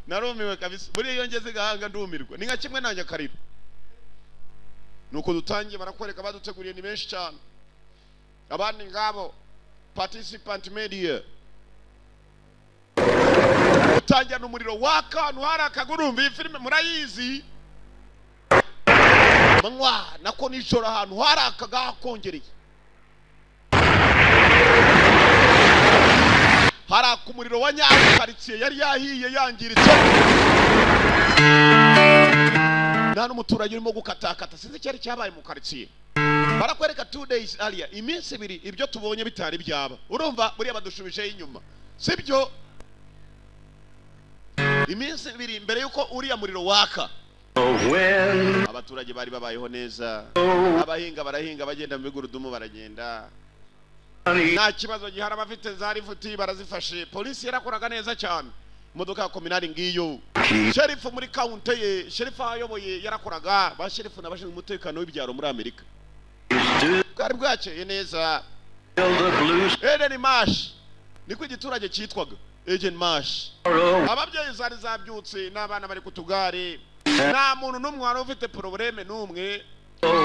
Narumiwe kabisa. Buriya iyo ngeze Gahanga ndumirwa. Ni nka kimwe na Nyakariro. Nuko dutangiye barakwereka baduteguriye ni benshi cyane. Abandi ngabo participant media. Utangira n'umuriro waka ahantu hari akagurumba. Iyi filime murayizi. Manywa nako nijoro ahantu hari akagakongereye. Haraka umuriro wa nyawo karitsiye yari yahiye yangiritse. Nta n'umuturage urimo gukatakata, sinzi icyari cyabaye mu karitsiye. Barakwereka 2 days earlier, iminsi ibiri ibyo tubonye bitari byaba. Urumva buriya badushubijeho inyuma, sibyo? Iminsi ibiri mbere yuko uriya muriro waka. Abaturage bari babayeho neza, abahinga barahinga, bagenda mu bigurudumu baragenda. Nta kibazo gihari, abafite za rifuti barazifashe. Polisi yarakoraga neza cyane. Imodoka ya kominari ngiyo. Sheriff muri county ye, sheriff ayoboye yarakoraga. Ba sheriff n'abashinzwe umutekano w'ibyaro muri Amerika. Bwari bwakeye neza. Eden Marsh niko igiturage cyitwaga. Eden Marsh. Ababyeyi zari zabyutse n'abana bari kutugare. Nta muntu n'umwe wari ufite probleme n'umwe.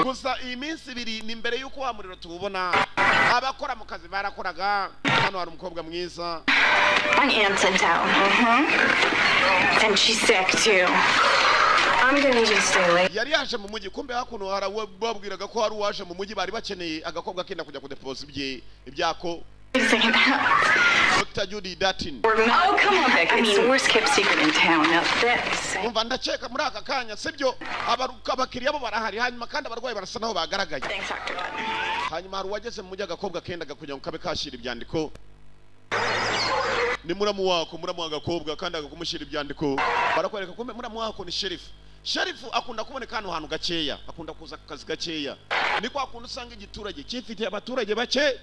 Gusa iyi minsi ibiri ni mbere yuko wa muriro tuwubona. Abakora mu kazi barakoraga. Hano hari umukobwa mwiza. My aunt's in town. And she's sick too. I'm gonna need you to stay late. Yari yaje mu mujyi, kumbe hakuno babwiraga ko hari uwaje mu mujyi bari bakeneye agakobwa kenda kujya kudepoza ibye ibyako. Dr. Judy Datin. Oh, come on, Beck. It's the worst kept secret in town. Now that's... Umva ndakeka muri aka kanya sibyo, abakiriya bo barahari, hanyuma kandi abarwayi barasa naho bagaragaye. Thanks, Dr. Dutton. Hanyuma hari uwageze mu mujyi agakobwa kendaga kugira ngo kabe kashyira ibyandiko. Ni muramu wako, muramu agakobwa kandi agakumushyira ibyandiko. Barakwereka kumbe muramu wako ni sheriff. Sheriff akunda kuboneka hano hantu gakeya, akunda kuza ku kazi gakeya. Ni kwa kuntu usanga igiturage cyifitiye abaturage bake.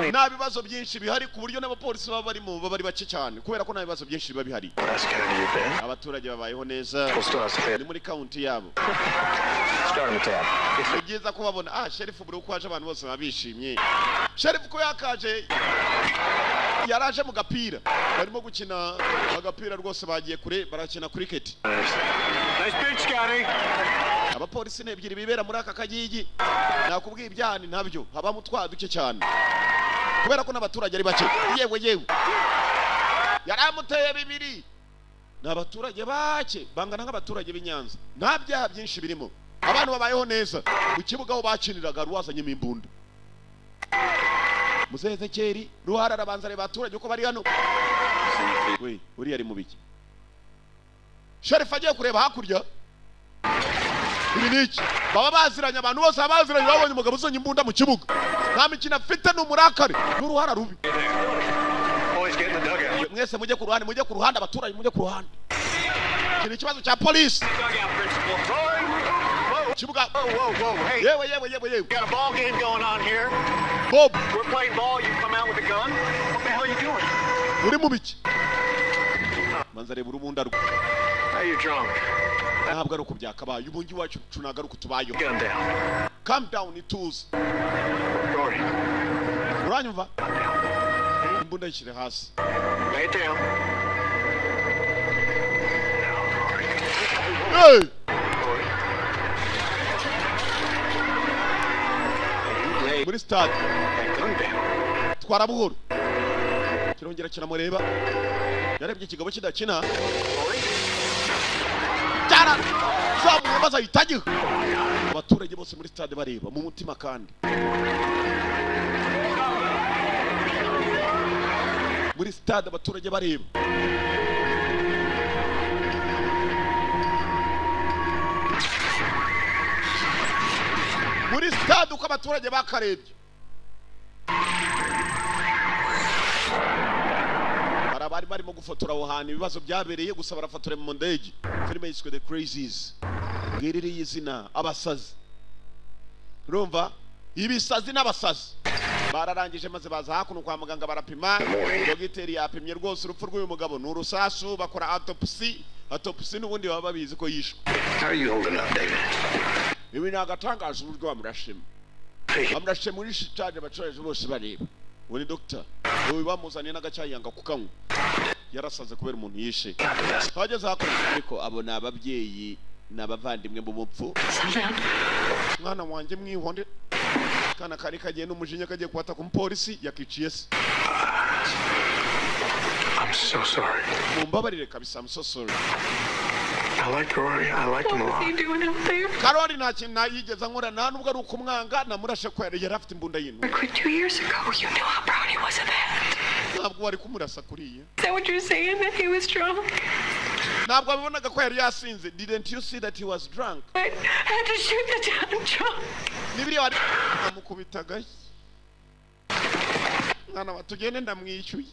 Nta bibazo byinshi bihari ku buryo n'abapolisi baba barimo baba ari bake cyane, kubera ko nta bibazo byinshi biba bihari. Abaturage babayeho neza, ni muri county yabo. Ni byiza kubabona. Ah, sheriff buri uko aje abantu bose baba bishimye. Sheriff ko yakaje yaraje mu gapira, barimo gukina agapira rwose, bagiye kure barakina cricket. Abapolisi ni ebyiri bibera muri aka kagigi. Nakubwiye ibyaha ni ntabyo, habamo twa duke cyane kubera ko n'abaturage ari bake. Yewe yewe yaramuteye bibiri. Ni abaturage bake bangana nk'abaturage b'i Nyanza, nta byaha byinshi birimo, abantu babayeho neza. Mu kibuga aho bakiniraga ruwazanyemo imbunda. Muzehe Ezekeri ruhara arabanza areba abaturage uko bari hano. We uriya ari mu biki? Sheriff agiye kureba hakurya. Ibi ni iki? Baba baziranye, abantu bose baziranye, babonye umugabo uzanye imbunda mu kibuga. Nta mikino afite, ni umurakare, n'uruhara rubi. Mwese mujye ku ruhande, mujye ku ruhande, abaturage mujye ku ruhande. Iki ni ikibazo cya polisi. Kibuga. Yewe yewe yewe yewe. Bob. Uri mu biki? Manza reba urubunda rwe. Ntabwo ari uko byakabaye, ubu ngi wacu ntabwo ari uko tubayeho. Calm down, ituze. Uranyumva? Imbunda yishyire hasi. Hey! Muri stade twara buhoro. Kirongera kiramureba. Yarebye ikigabo kidakina. Cyara maze ahita. Abaturage bose muri stade bareba mu mutima kandi. Muri stade abaturage bareba. Muri stade uko abaturage bakarebye. Bari barimo gufotora aho hantu ibibazo byabereye, gusa barafotora mu ndege. Filime yiswe The Crazies. Ngiriri izina abasazi. Urumva? Ibisazi n'abasazi. Bararangije maze baza hakuno kwa muganga barapima. Dogiteri yapimye rwose urupfu rw'uyu mugabo ni urusasu, bakora autopsy. Autopsy n'ubundi baba babizi ko yishwe. How are you holding up, David? Ibi ni agatangaza uburyo bamurashima. Bamurashe muri stade abaturage bose bareba. Uwo ni dogita. Uyu bamuzaniye n'agacyayi yanga kukanywa, yarasaze kubera umuntu yishe. Twageze hakurya, ariko abo ni ababyeyi, ni abavandimwe b'umupfu. Mwana wanjye, mwihonde. Kana kari kagiye n'umujinya, kagiye kwataka umupolisi yakiciye se. I'm so sorry. Mumbabarire kabisa, I'm so sorry. I liked Rory. I liked him a What was lot. he doing out there? Karori nta kintu yigeze ankora, nta nubwo ari ukumwanga. Namurashe ko yari afite imbunda y'intu. I quit 2 years ago. You know how proud he was of that. Ntabwo wari kumurasa kuriya. Is that what you're saying? That he was drunk? Ntabwo wabibonaga ko yari yasinze? Didn't you see that he was drunk? I had to shoot the town drunk. Nibiriya wari amukubita agashyi. Mwana wa, tugende, ndamwishyuye.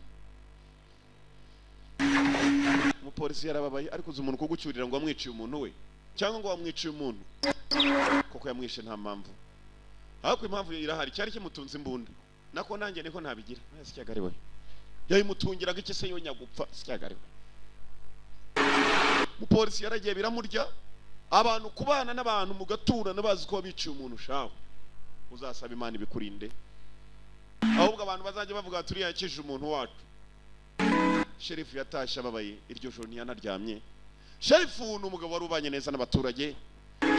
Umupolisi yarababaye, ariko uzi umuntu kugucyurira ngo wamwiciye umuntu we, cyangwa ngo wamwiciye umuntu koko yamwishe nta mpamvu? Ariko impamvu irahari, cyari kimutunze imbunda. Nako nanjye niko nabigira. Sicyagari we, yayimutungiraga iki se? Yonyagupfa sicyagari we. Umupolisi yaragiye, biramurya. Abantu kubana n'abantu mugaturana bazi ko wabiciye umuntu shawe, uzasaba Imana ibikurinde. Ahubwo abantu bazajya bavuga bati: "Uriya yakijije umuntu wacu." Sheriff yatashye ababaye. Iryo joro ntiyanaryamye. Sheriff ni umugabo wari ubanye neza n'abaturage.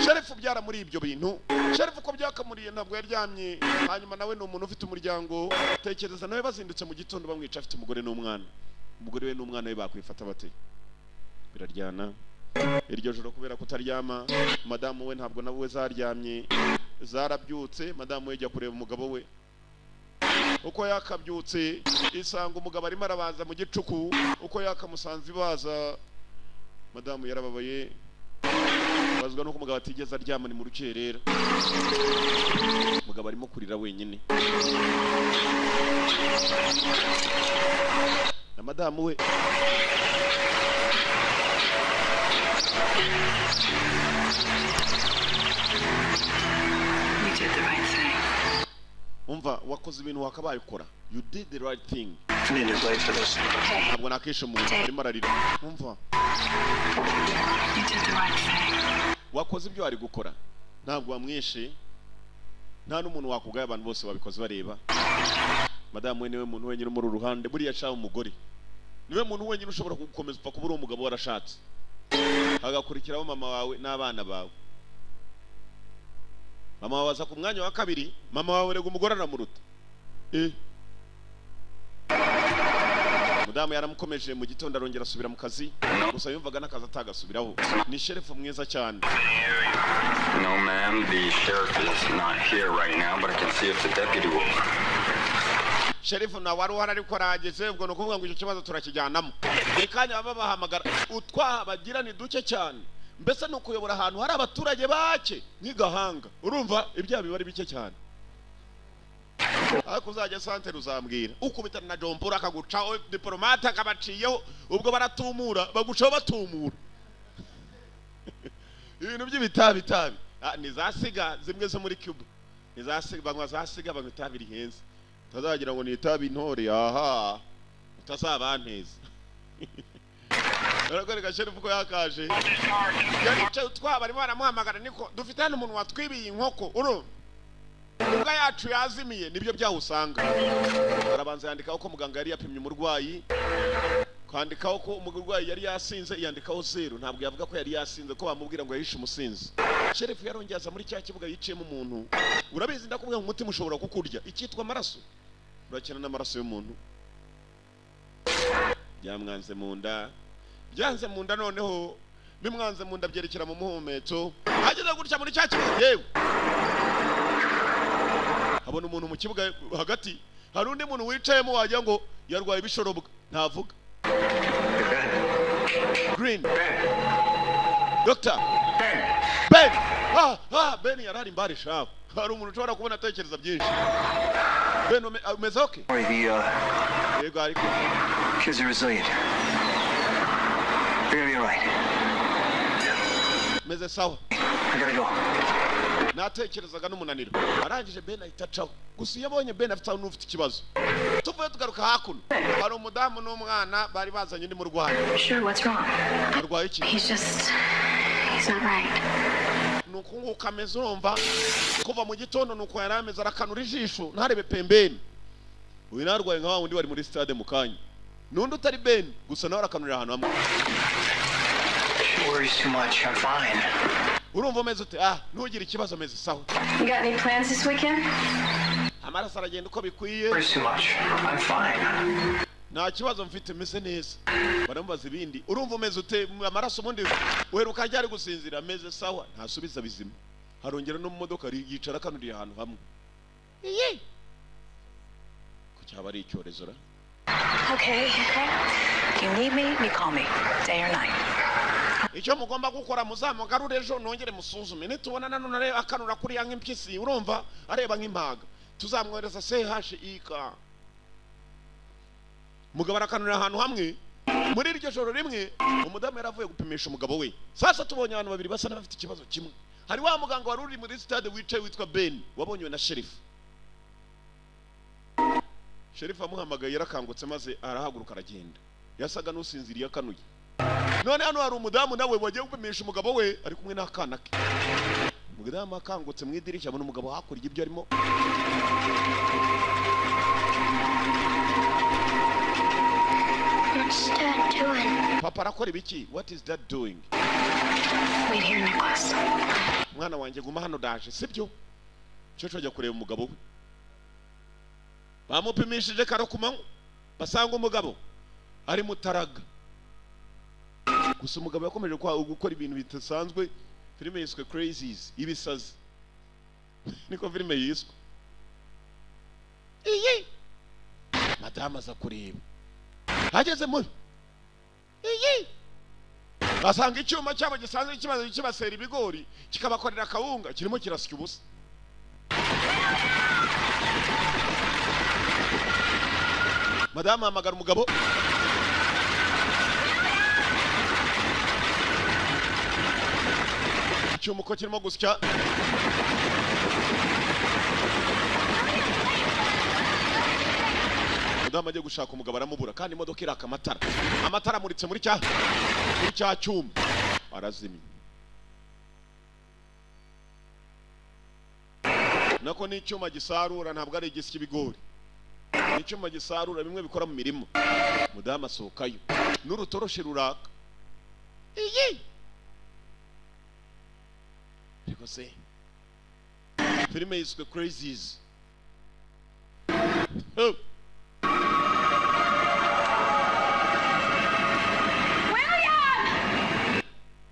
Sheriff byara muri ibyo bintu, sheriff uko byakamuriye, ntabwo yaryamye. Hanyuma nawe ni umuntu ufite umuryango. Tekereza nawe bazindutse mu gitondo bamwica afite umugore n'umwana. Umugore we n'umwana we bakwifata bate? Biraryana. Iryo joro kubera kutaryama, madamu we ntabwo nawe we zaryamye, zarabyutse. Madamu we ajya kureba umugabo we. Uko yakabyutse, isanga umugabo arimo arabanza mu gicuku. Uko yakamusanze ibaza, madamu yarababaye, bazwa nuko umugabo atigeze aryama. Ni mu rukerera, umugabo arimo kurira wenyine na madamu we. You did the right thing. Umva, wakoze ibintu wakabaye ukora. You did the right thing. I need a blade for this. Hey, Ntabwo nakishe umuntu. Arimo ararira. Umva, you did the right thing. wakoze ibyo wari gukora. Ntabwo wamwishe, nta n'umuntu wakugaya. Abantu bose babikoze bareba. Madamu we niwe muntu wenyine umuri uruhande. Buriya ashaka umugore, niwe muntu wenyine ushobora kugukomeza upfa kuba uri umugabo warashatse. Hagakurikiraho mama wawe n'abana bawe. Mama wawe aza ku mwanya wa kabiri. Mama wawe rega umugore aramuruta. Mudamu yaramukomeje. Mu gitondo arongera asubira mu kazi, gusa yumvaga n'akazi atagasubiraho. Ni sheriff mwiza cyane. No, ma'am, the sheriff is not here right now, but I can see if the deputy will. Sheriff nawe wari uhari, ariko arahageze. Ubwo ni ukuvuga ngo icyo kibazo turakijyanamo. Buri kanya baba babahamagara. Utwaha bagira ni duke cyane, mbese ni ukuyobora ahantu hari abaturage bake nk'igahanga. Urumva ibyaha biba ari bike cyane, ariko uzajya santere uzambwira. Ukubitana na jompura akagucaho, diporomate akabaciyeho, ubwo baratumura, bagucaho batumura ibintu by'ibitabitabi. Ni za cigar zimwe zo muri Cuba, ni za cigar banywa, za cigar banywa itabi rihenze. Utazagira ngo ni itabi intore, aha utazabanteza. Barakwereka sheriff ko yakaje, yaricaye utwaba, barimo baramuhamagara. Niko dufite hano umuntu watwibiye inkoko, urumva imbwa yacu yazimiye. Nibyo byawusanga. Arabanza yandikaho ko muganga yari yapimye umurwayi, kwandikaho ko umurwayi yari yasinze, yandikaho zeru. Ntabwo yavuga ko yari yasinze, ko bamubwira ngo yahishe umusinzi. Sheriff yarongeye aza muri cya kibuga yiciyemo umuntu. Urabizi, ndakubwira ngo umutima ushobora kukurya. Icyitwa amaraso, urakina n'amaraso y'umuntu. Byamwanze mu nda, byanze mu nda. Noneho bimwanze mu nda, byerekera mu muhumetso. Ageze gutya muri cya kibuga, yewe, abona umuntu mu kibuga hagati. Hari undi muntu wicayemo, wagira ngo yarwaye ibishorobwa, ntavuga. Green. Doctor Ben. Ah, ah, Ben yarari mbari shafu. Hari umuntu ushobora kubona atekereza byinshi. Ben, umeze okay? Sorry, the Yego, ariko kids are resilient. They're gonna be all right. Meze sawa. I gotta go. Natekerezaga n'umunaniro. Arangije, Ben ahita acaho. Gusa iyo abonye Ben afite n'ufite ikibazo. Tuvuye tugaruka hakuno, hari umudamu n'umwana bari bazanye undi murwayi. Sure, what's wrong? Arwaye iki? He's just. He's not right. Ni uku nguku ameze. Urumva, kuva mu gitondo ni uko yari ameze, arakanura ijisho ntarebe pembeni. Uyu narwaye nka wa wundi wari muri stade mu kanya. Nundi utari Ben gusa nawe arakanurira ahantu hamwe. She worries too much. I'm fine. Urumva umeze ute? Ntugire ikibazo, meze sawa. You got any plans this weekend? Amaraso aragenda uko bikwiye. Worries too much. I'm fine. Nta kibazo mfite, meze neza. Baramubaza ibindi. Urumva umeze ute? Amaraso ubundi uheruka ryari gusinzira? Meze sawa. Ntasubiza bizima. Harongera no mu modoka yicara akanuriye ahantu hamwe. Iye. Ko cyaba ari icyorezo ra? Okay, okay. If you need me, you call me, day or night. Icyo mugomba gukora, muzamugarure ejo nongere musuzume. Nitubona nanone areba akanura kuriya nk'impyisi, urumva areba nk'impaga, tuzamwohereza CHIK. Mugabo arakanurira ahantu hamwe. Muri iryo joro rimwe umudamu yaravuye gupimisha umugabo we. Sasa tubonye abantu babiri basa n'abafite ikibazo kimwe. Hari wa muganga wari uri muri stade wicaye witwa Ben, wabonywe na sheriff. Sheriff amuhamagaye yarakangutse maze arahaguruka aragenda. Yasaga n'usinziriye akanuye. None hano hari umudamu nawe wagiye gupimisha umugabo we ari kumwe n'akana ke. Umudamu akangutse mu idirishya abona umugabo hakurya ibyo arimo. What's Dad doing? Papa arakora ibiki? What is dad doing? Wait here, Nicholas. Mwana wanjye guma hano ndaje, sibyo? Cyoco ajya kureba umugabo we. Bamupimishije karo ku manywa, basanga umugabo ari mutaraga. Gusa umugabo yakomeje gukora ibintu bidasanzwe. Filime yiswe Crazies, ibisazi. Niko filime yiswe. Iyi madamu aza kureba. Ageze muri iyi basanga icyuma cyabo gisanzwe kimaze kibasera ibigori kikabakorera akawunga kirimo kirasya ubusa. Madamu ahamagara umugabo. Icyuma uko kirimo gusya. Mudamu agiye gushaka umugabo aramubura, kandi imodoka iraka amatara. Amatara amuritse muri cya cyuma. Arazimya. Nako ni icyuma gisarura, ntabwo ari igisya ibigori. Ni icyuma gisarura bimwe bikora mu mirimo. Mudamu asohokayo n'urutoroshe ruraka. Iyi ariko se filime yiswe Crazies. Oh.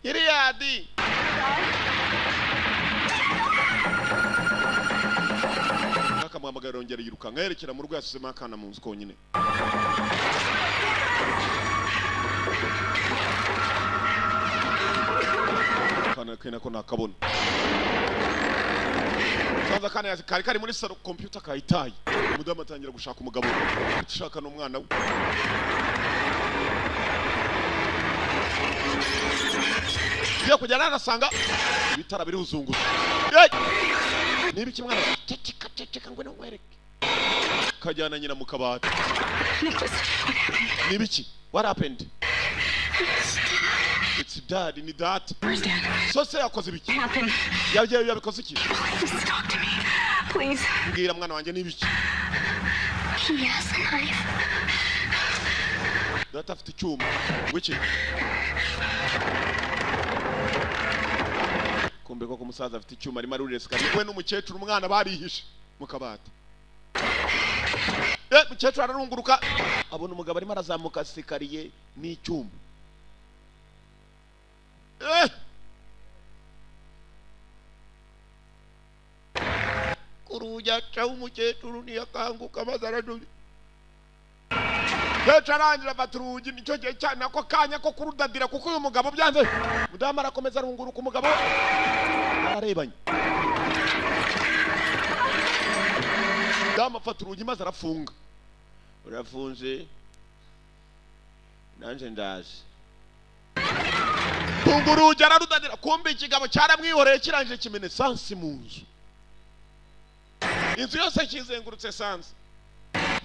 Iriadi. Akamuhamagara yongera yirukanka yerekera mu rugo yasizemo akana mu nzu konyine. Akana ke nako nakabona. Sanza akana kari kari muri salo, computer kayitaye. Umudamu atangira gushaka umugabo, gushaka n'umwana we. Iyo kujyana arasanga ibitara biri uzunguza. Niba iki mwana ceceka ceceka ngo nkwereke. Kajyana nyina mu kabati. Nicholas, what happened? Niba iki? What happened? It's dad, ni dad. Where's dad? So se yakoze ibiki? What happened? Yabye yabikoze iki? Please talk to me. Please. Mbwira mwana wanjye niba iki? He has a knife. Data afite icyuma. Wiki? Kumbe koko umusaza afite icyuma arimo arurira we n'umukecuru, umwana barihishe mu kabati. Mukecuru ararunguruka abona umugabo arimo arazamuka sikariye n'icyuma. Kuruja aca umukecuru ntiyakanguka maze arajuye. Mukecuru arangira afata urugi, nicyo gihe cyane ako kanya ko kurudadira kuko uyu mugabo byanze. Mudamu arakomeza arunguruka umugabo ararebanye. Mudamu afata urugi maze arafunga. Urafunze nanjye ndaje. Funga urugi ararudadira, kumbe ikigabo cyaramwihoreye kirangije kimena esansi mu nzu. Inzu yose kizengurutse esansi.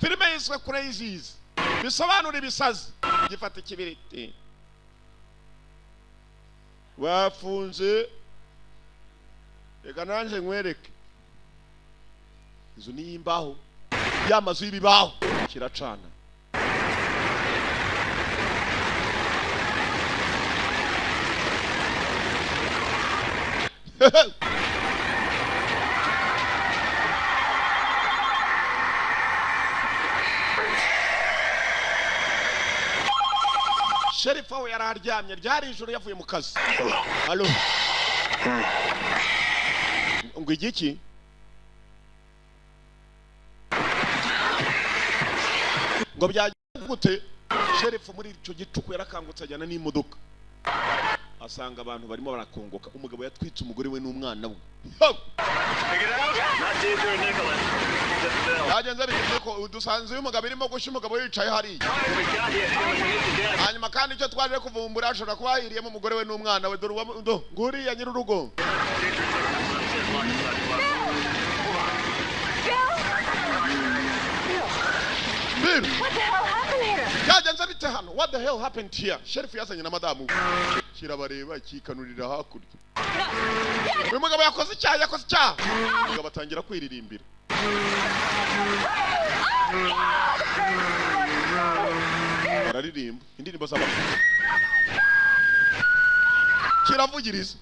Filime yiswe Crazies, bisobanura ibisazi. Gifata ikibiriti. Wafunze reka nanjye nkwereke. Inzu ni iy'imbaho. Ya mazu y'ibibaho kiracana. Sheriff aho yari aryamye, ryari ijoro, yavuye mu kazi. Halo. Ngo igiki? Ngo byagenze gute? Sheriff muri icyo gicuku yarakangutse, ajyana n'imodoka, asanga abantu barimo barakongoka. Umugabo yatwitse umugore we n'umwana we. Byagenze bigeze ko dusanze uyu mugabo irimo gushya, umugabo yicaye hariya. Hanyuma kandi icyo twaje kuvumbura, ashobora kuba yahiriyemo umugore we n'umwana we. Dore nguriya nyir'urugo. Bill! What the hell happened here? Byagenze bite hano? What the hell happened here? Sheriff yazanye na madamu, kirabareba, kikanurira hakurya. Uyu mugabo yakoze icyaha, yakoze icyaha. Umugabo atangira kwiririmbira, bararirimba indirimbo z'abapfu, kiravugiriza.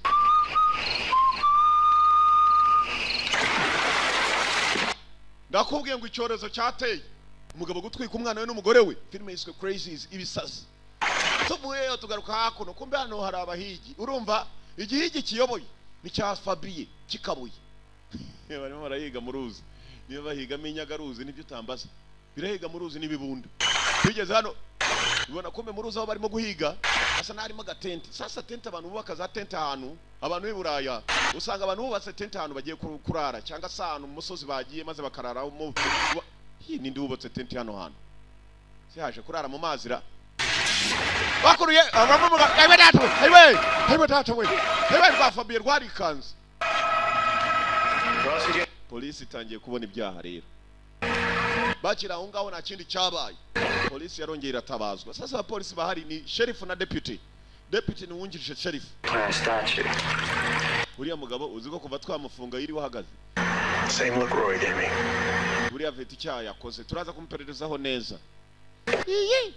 Ndakubwiye ngo icyorezo cyateye, umugabo gutwika umwana we n'umugore we. Filime yiswe Crazies, ibisazi. Tuvuyeyo tugaruka hakuno, kumbe hano hari abahigi. Urumva igihigi kiyoboye ni cya Fabie kikabuye, barimo barahiga mu ruzi. Niba bahigamo inyagaruzi nibyo utambaza, birahiga mu ruzi n'ibibunda. Tugeze hano ubona kumbe mu ruzi aho barimo guhiga hasa n'harimo agatente. Sasa tente, abantu bubaka za tente ahantu, abantu b'i Buraya usanga abantu bubatse tente ahantu bagiye kurara, cyangwa se ahantu mu musozi bagiye maze bakararamo. Iyi ninde wubatse tente hano hantu? Se haje kurara mu mazi ra? Bakuruye abamuga. Ayiwe data we, ayiwe, ayiwe data we, ayiwe! Rwa Fabien rwarikanze. Polisi itangiye kubona ibyaha rero bakiri aho ngaho, nta kindi cyabaye. Polisi yarongeye iratabazwa. Sasa abapolisi bahari ni sheriff na deputy. Deputy ni uwungirije sheriff. Plant statue. Uriya mugabo uzi ko kuva twamufunga yiriwe ahagaze? Same look Roy gave me. Buriya afite icyaha yakoze, turaza kumupererezaho neza. Iyi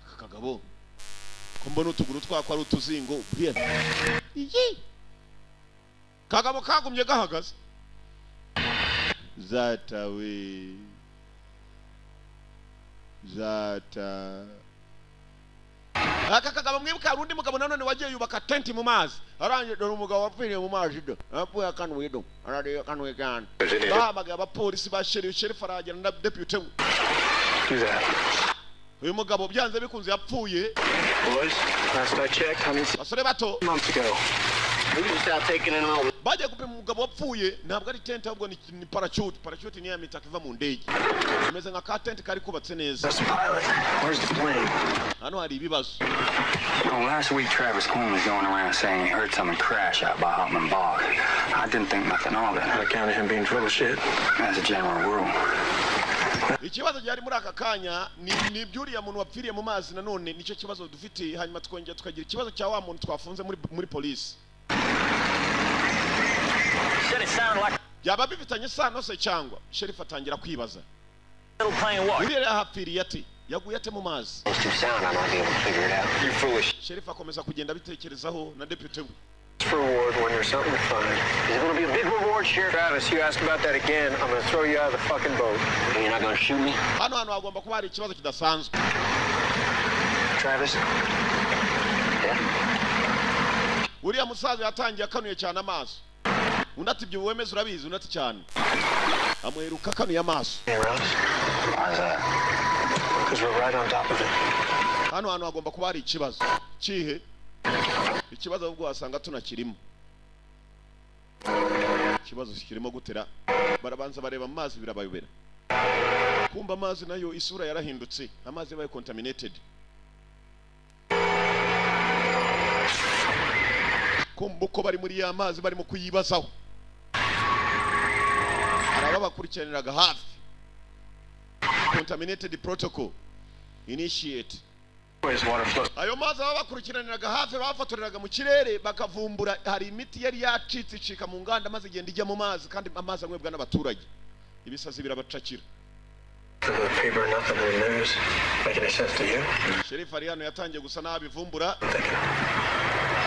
aka kagabo ko mbona utuguru twako ari utuzingo? Buriya iyi kagabo kagumye gahagaze zatawe zata. Aka kagabo, mwibuka hari undi mugabo nanone wagiye yubaka tenti mu mazi, arangije dore umugabo wapfiriye mu mazi, do apfuye akanuye, do arareba akanuye cyane. Bahamagaye abapolisi ba sheriff, sheriff arahagera na deputy we. Do that. Uyu mugabo byanze bikunze yapfuye. Boys, last I checked, I mean, Basore bato, months ago. We were just out taking in a little. Bagiye gupima umugabo wapfuye, ntabwo ari tente, ahubwo ni parachute. Parachute ni ya mitaka iva mu ndege, imeze nka ka tente kari kubatse neza. That's the pilot. Where's the plane? Hano hari ibibazo. Well, last week Travis Quinn was going around saying he heard something crash out by Hotman Bog. I didn't think nothing of it, On account of him being full of shit. As a general rule. Ikibazo gihari muri aka kanya ni iby'uriya muntu wapfiriye mu mazi. Nanone nicyo kibazo dufite. Hanyuma tukongera tukagira ikibazo cya wa muntu twafunze muri polisi. Said it sounded like Byaba bifitanye isano se cyangwa? Sheriff atangira kwibaza. a little plane what? Uriya yahapfiriye ate? Yaguye ate mu mazi? Those two sound, I might be able to figure it out. You're foolish. Sheriff akomeza kugenda abitekerezaho na deputy we. For reward when there's something to find. Is it gonna be a big reward, Sheriff? Travis, you ask about that again, I'm gonna throw you out of the fucking boat. And you're not gonna shoot me? Hano hantu hagomba kuba hari ikibazo kidasanzwe. Travis? Yeah? Uriya musaza yatangiye akanuye cyane amaso. Undi ati: "Ibyo wemeze urabizi?" Undi ati: "Cyane." Amuheruka akanuye amaso. Hey, Rose? Why's that? Because we're right on top of it. Hano hantu hagomba kuba hari ikibazo. Kihe ikibazo? Ahubwo wasanga tunakirimo ikibazo kirimo gutera. Barabanza bareba mu mazi, birabayobera. Kumva amazi nayo isura yarahindutse, amazi yabaye contaminated. Kumva uko bari muri ya mazi barimo kuyibazaho, hari ababakurikiraniraga hafi. Contaminated protocol initiate. Where's water flow? Ayo mazi baba bakurikiraniraga hafi, bafotoreraga mu kirere, bakavumbura hari imiti yari yacitse icika mu nganda, maze igenda ijya mu mazi, kandi amazi anywebwa n'abaturage. Ibisazi birabacakira. The paper, nothing in the news. Make any sense to you? Sheriff ari hano yatangiye gusa n'abivumbura.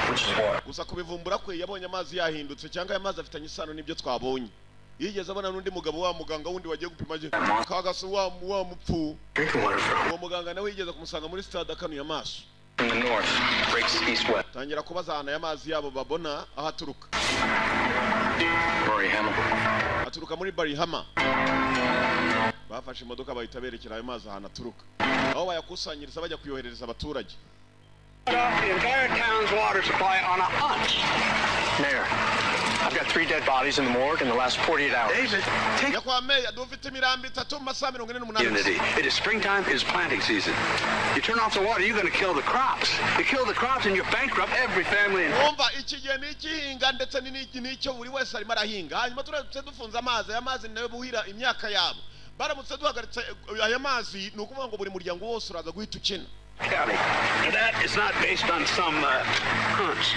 Which is what? Gusa kubivumbura kwe yabonye amazi yahindutse, cyangwa aya mazi afitanye isano n'ibyo twabonye. Yigeze abona n'undi mugabo wa muganga wundi wagiye gupima kagase wa mupfu. Drinking water from. Uwo muganga nawe yigeze kumusanga muri stade akanuye amaso. From the north, breaks east west. Tangira kubaza ahantu aya mazi yabo babona aho aturuka. Murray Hammer. Aturuka muri Barihama. Bafashe imodoka bahita berekera ayo mazi ahantu aturuka, aho bayakusanyiriza bajya kuyoherereza abaturage. Off the entire town's water supply on a hunch. Mayor, I've got 3 dead bodies in the morgue in the last 48 hours. David, take Nyakubahwa Meya, dufite imirambo 3 mu masaha 48. Unity. It is springtime, it is planting season. You turn off the water, you're going to kill the crops. You kill the crops and you bankrupt every family in Umva, iki gihe ni icy'ihinga ndetse ni n'iki n'icyo buri wese arimo arahinga. Hanyuma turamutse dufunze amazi, aya mazi ni nayo buhira imyaka yabo. Baramutse duhagaritse aya mazi, ni ukuvuga ngo buri muryango wose uraza guhita ukena. county. Now that is not based on some hunch.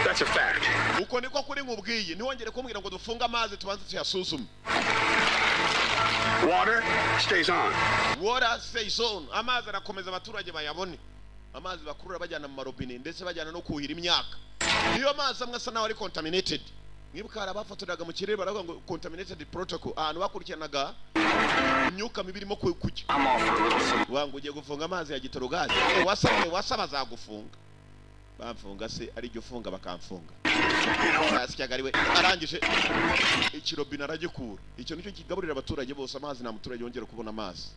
That's a fact. Uko niko kuri nkubwiye, ntiwongere kumbwira ngo dufunge amazi tubanze tuyasuzume. Water stays on. Water stays on. Amazi arakomeza abaturage bayabone. Amazi bakurura bajyana mu marobine ndetse bajyana no kuhira imyaka. Niyo mazi amwe asa naho ari contaminated. Mwibuka hari abafotoraga mu kirere baravuga ngo contaminated protocol, ahantu bakurikiranaga imyuka mibi irimo kujya. I'm all for a little solution. Wanga ugiye gufunga amazi ya gitorogazi, wasaba azagufunga. Bamfunga se ari jye ufunga bakamfunga. Yasyaga ari we arangije ikirobine aragikura. Icyo nicyo kigaburira abaturage bose amazi, nta muturage wongera kubona amazi.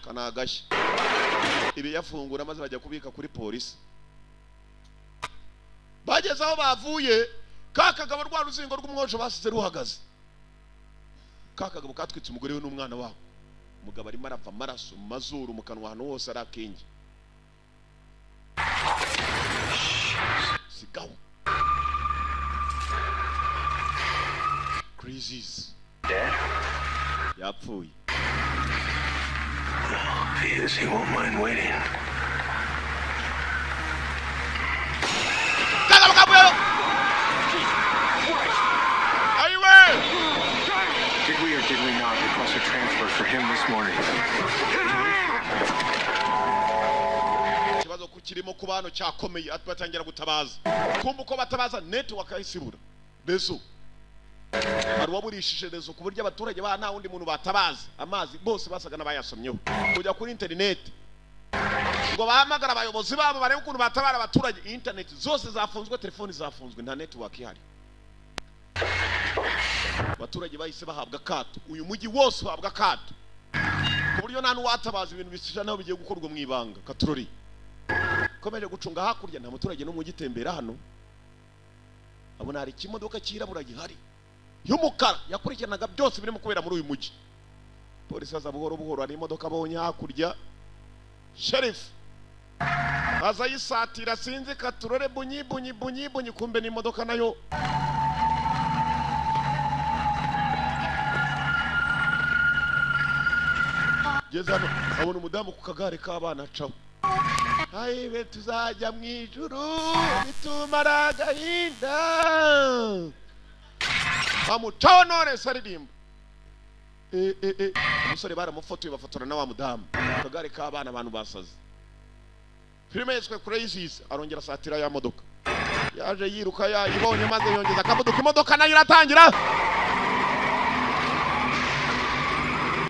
Kana agashya ibi yafungura maze bajya kubika kuri polisi. Bageze aho bavuye, ka kagabo rwa ruzingo rw'umwojo basize ruhagaze. Ka kagabo katwitse umugore we n'umwana wabo. Umugabo arimo arava amaraso mu mazuru, mu kanwa, ahantu hose ari akenge. Sigaho. Crisis. Dead? Yapfuye. If he is, he won't mind waiting. Kagabo kavuyeyo! Ayiwe! Did we or did we not request a transfer for him this morning? Ikibazo kirimo kuba hano cyakomeye, batangira gutabaza. Kumva uko batabaza network yahise ibura. Rezo. Hari uwaburishije rezo ku buryo abaturage ba nta wundi muntu batabaza. Amazi bose basaga n'abayasomyeho. Kujya kuri internet ngo bahamagara abayobozi babo barebe ukuntu batabara abaturage. Internet zose zafunzwe, telefoni zafunzwe, nta network ihari. Abaturage bahise bahabwa akato. Uyu mujyi wose uhabwa akato ku buryo nta n'uwatabaza, ibintu bishisha naho bigiye gukorwa mu ibanga. Katurori komeje gucunga hakurya, nta muturage n'umwe ugitembera hano. Abona hari ikimodoka cyirabura gihari y'umukara yakurikiranaga byose birimo kubera muri uyu mujyi. Polisi aza buhoro buhoro, hari imodoka abonye hakurya. Sheriff aza yisatira, sinzi katurore bunyi bunyi bunyi bunyi, kumbe n'imodoka nayo. Geze hano abona umudamu ku kagare k'abana acaho. Ayiwe, tuzajya mu ijuru bitumara agahinda. Bamucaho none se aririmba. Umusore baramufotoye, bafotora na wa mudamu ku kagare k'abana, abantu basaze. Filime yiswe Crazies. Arongera asatira ya modoka yaje yiruka, yayibonye maze yongeza akamodoka, imodoka nayo iratangira.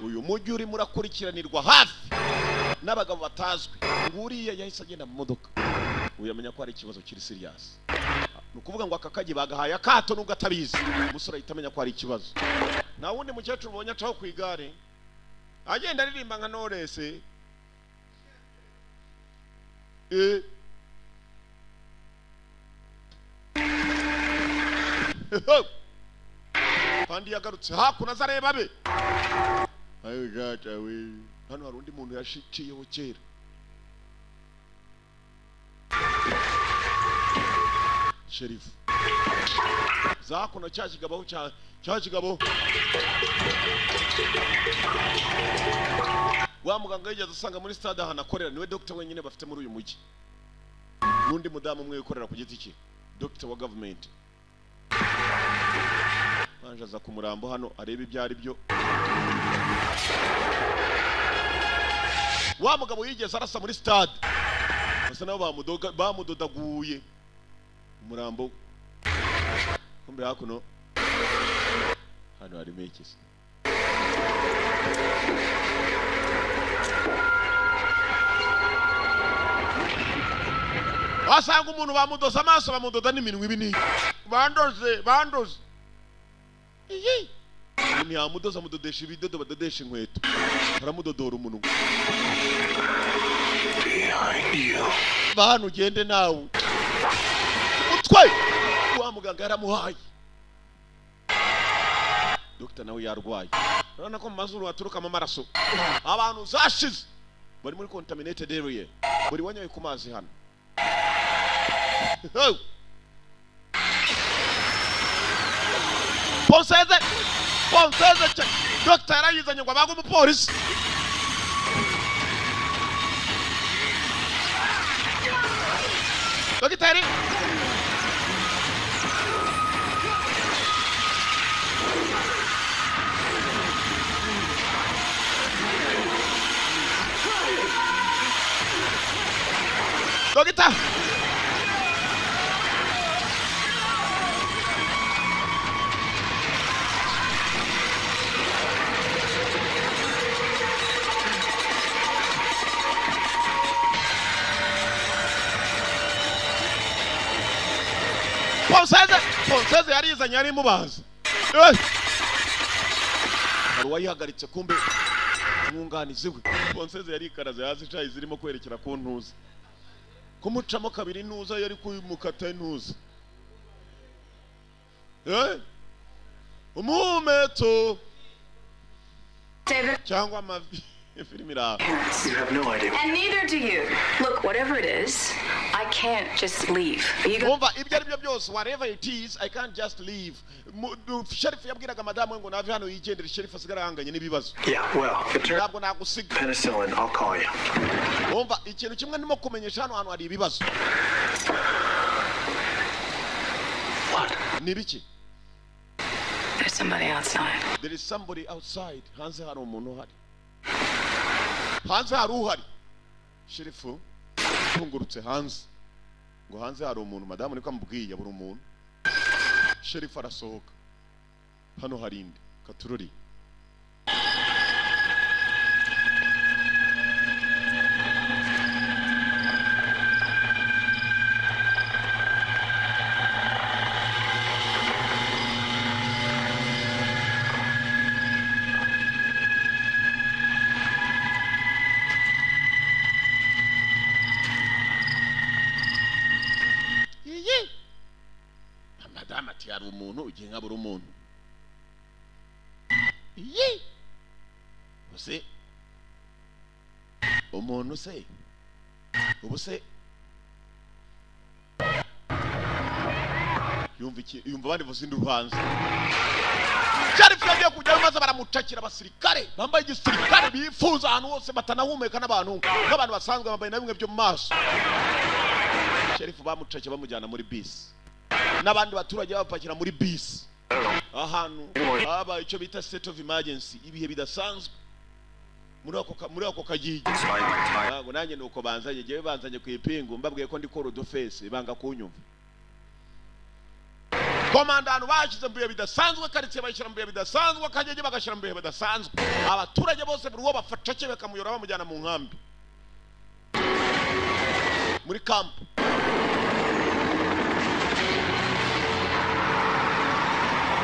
Uyu mujyi urimo urakurikiranirwa hafi n'abagabo batazwi. Nguriya yahise agenda mu modoka, uyu amenya ko hari ikibazo kiri serious. Ni ukuvuga ngo aka kagi bagahaye akato nubwo atabizi. Umusore ahita amenya ko hari ikibazo. Nta wundi mukecuru ubonye acaho ku igare agenda aririmba nka Knowless. Pandi yagarutse hakuno aza areba abe. Ayo gaca we. Hano hari undi muntu yashiciyeho kera. Sheriff. Zakuno cya kigabo cya kigabo. Wa muganga yigeze asanga muri stade ahantu akorera, niwe doctor wenyine bafite muri uyu mujyi. N'undi mudamu umwe wikorera ku giti cye, doctor wa government. Anje aza ku murambo hano arebe ibyo ari byo. Wa mugabo yigeze arasa muri stade. Basa nabo bamudodaguye umurambo. Kumbe hakuno hano harimo iki se? Wasanga umuntu bamudoza amaso bamudoda n'iminwa ibini. Bandoze bandoze. Iyi. Umuntu yamudoza amudodesha ibidodo badodesha inkweto. Aramudodora umunwa. Bantu ugende nawe. Utwe. Wa muganga yaramuhaye. Dr. nawe yarwaye. Urabona ko mu mazuru haturukamo amaraso. Abantu zashize. Bari muri contaminated area. Buri wanyoye ku mazi hano. Ponseze! Ponseze! Dr. yarayizanye ngo abage umupolisi. Dogiteri! Dogita! Ponseze! Ponseze yarizanye yari mubaza. Hari uwayihagaritse kumbe umwunganizi we. Ponseze yarikaraze hasi icayi zirimo kwerekera ku ntuza. Kumucamo kabiri ntuza yari kumukata ntuza. Umuhumetso cyangwa amavi filimi iraho. You have no idea. And neither do you. Look, whatever it is, I can't just leave. You go. Umva ibyo ari byo byose, whatever it is, I can't just leave. Sheriff yabwiraga madamu we ngo nave hano yigendere. Sheriff asigara ahanganye n'ibibazo. Yeah, well, if it turns Ntabwo nagusiga. penicillin, I'll call you. Umva ikintu kimwe ndimo kumenyesha hano hantu hari ibibazo. What? Ni biki? There's somebody outside. There is somebody outside. Hanze hari umuntu uhari. Hanze hari uhari. Sheriff tungurutse hanze. Ngo hanze hari umuntu, madamu niko amubwiye buri umuntu. Sheriff arasohoka. Hano hari inde katururi. Iyi. Madamu ati hari umuntu ugiye nkabura umuntu. Iyi. Use umuntu se ubu se yumva iki? Yumva abandi bavuza induru hanze. Sheriff yagiye kujyayo maze baramucakira abasirikare bambaye igisirikare bifuza ahantu hose batanahumeka n'abantu nk'abantu basanzwe bambaye na bimwe byo mu maso. Sheriff bamucakiye bamujyana muri bisi n'abandi baturage babapakira muri bisi. Ahantu haba icyo bita state of emergency, ibihe bidasanzwe muri ako kagigi. Ntabwo nanjye nuko banzanye, jewe banzanye ku ipingu mbabwiye ko ndi kora udufese banga kunyumva. Komandano bashyize mu bihe bidasanzwe, karitsiye bayishyira mu bihe bidasanzwe, akagege bagashyira mu bihe bidasanzwe. Abaturage bose buri uwo bafata cye bakamuyora bamujyana mu nkambi muri kampu.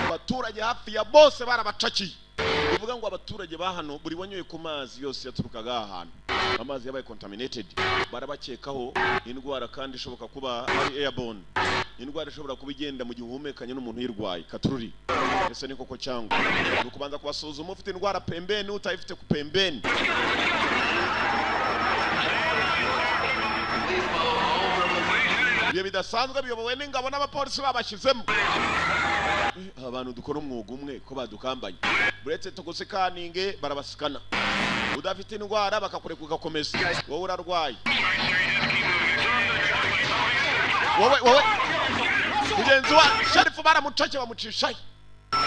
Abaturage hafi ya bose barabacakiye. Bivuga ngo abaturage ba hano buri wanyoye ku mazi yose yaturukaga aha hantu, amazi yabaye contaminated, barabakekaho indwara kandi ishoboka kuba ari airborne, indwara ishobora kuba igenda mu gihe uhumekanye n'umuntu uyirwaye. Katururi ese ni koko cyangwa ni ukubanza kubasuzuma ufite indwara pembeni utayifite ku pembeni. Ibihe bidasanzwe biyobowe n'ingabo n'abapolisi babashyizemo. Abantu dukora umwuga umwe ko badukambanye, buretse tugusikaninge barabasikana. Udafite indwara bakakureka ugakomeza, wowe urarwaye. Wowe wowe mugenzi wa sheriff baramucake bamucishayo.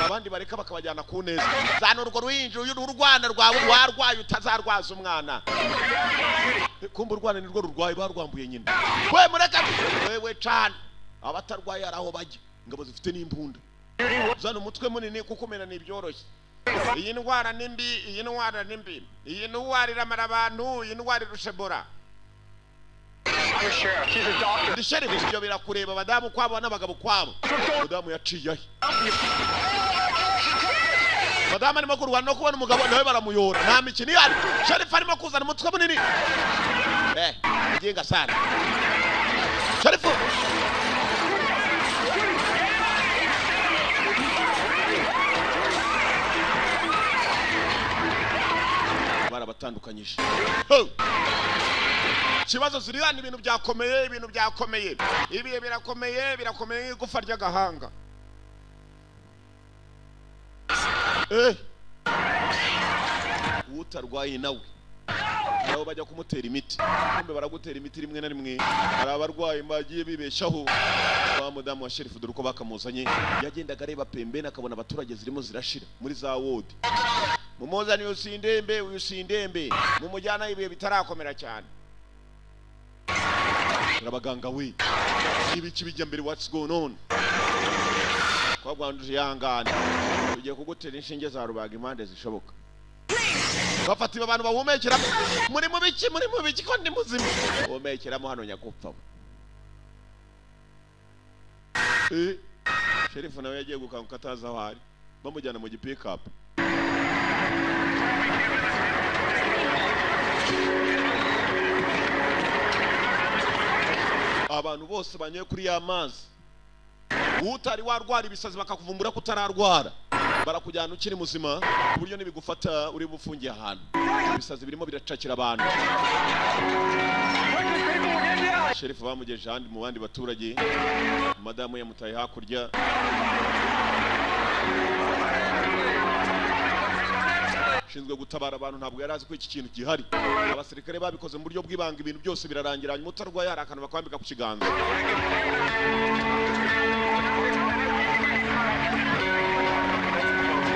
Abandi bareka bakabajyana ku neza. Zana urwo ruhinja uyu urwana rwawe warwaye utazarwaza umwana. Kumba urwana nirwo rurwaye barwambuye nyina. We mureka wewe cyane. Abatarwaye araho bajya. Ingabo zifite n'imbunda. Zana umutwe munini kuko mena nibyoroshye. Iyi ndwara ni mbi, iyi ndwara ni mbi. Iyi ndwara iramara abantu, iyi ndwara irusha Ebola. Ndi sheriff, ibyo birakureba abadamu kwabo n'abagabo kwabo. Mudamu yaciye ahe. Madamu arimo kurwana no kubona umugabo nawe baramuyora. Nta mikino ihari. Sheriff arimo kuzana umutwe munini. Ujinga sana. Sheriff. Barabatandukanyije. Kibazo ziri hano ibintu byakomeye, ibintu byakomeye. Ibihe birakomeye, birakomeye igufa ry'agahanga. Utarwaye nawe nabo bajya kumutera imiti. Kumbe baragutera imiti rimwe na rimwe. Hari abarwayi bagiye bibeshaho. Wa mudamu wa sheriff dore uko bakamuzanye, yagendaga areba pembeni akabona abaturage zirimo zirashira muri za ward. Mumuzane usindembe, usindembe. Mumujyana ibihe bitarakomera cyane. Abaganga we ibiki bijya mbere, what's going on? Kwagwanduje yangana. Tugiye kugutera inshinge za rubaga impande zishoboka. Bafata abantu bahumekera muri mu biki, muri mu biki ko ndi muzima. Humekeramo hano nyakupfa. Sheriff nawe yagiye gukanguka atazi aho ari. Bamujyana mu gipick up. Abantu bose banyoye kuri ya mazi. Utari warwara ibisazi bakakuvumbura ko utararwara. Barakujyana ukiri muzima ku buryo nibigufata uri bufungiye ahantu. Ibisazi birimo biracakira abantu. Sheriff bamugejeje ahandi mu bandi baturage. Madamu yamutaye hakurya. Shinzwe gutabara abantu ntabwo yarazi ko iki kintu gihari. Abasirikare babikoze mu buryo bw'ibanga, ibintu byose birarangira hanyuma utarwaye hari akantu bakwambika ku kiganza.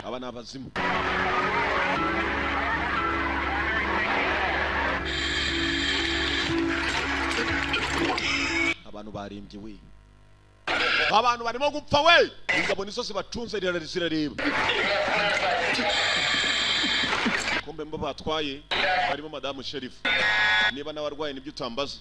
Aba ni abazimu. Abantu barembye we. Abantu barimo gupfa we. Ingabo nizo zibacunze zirareba. Kumbe mbo batwaye barimo madamu sheriff. Niba nawarwaye nibyo utambaza.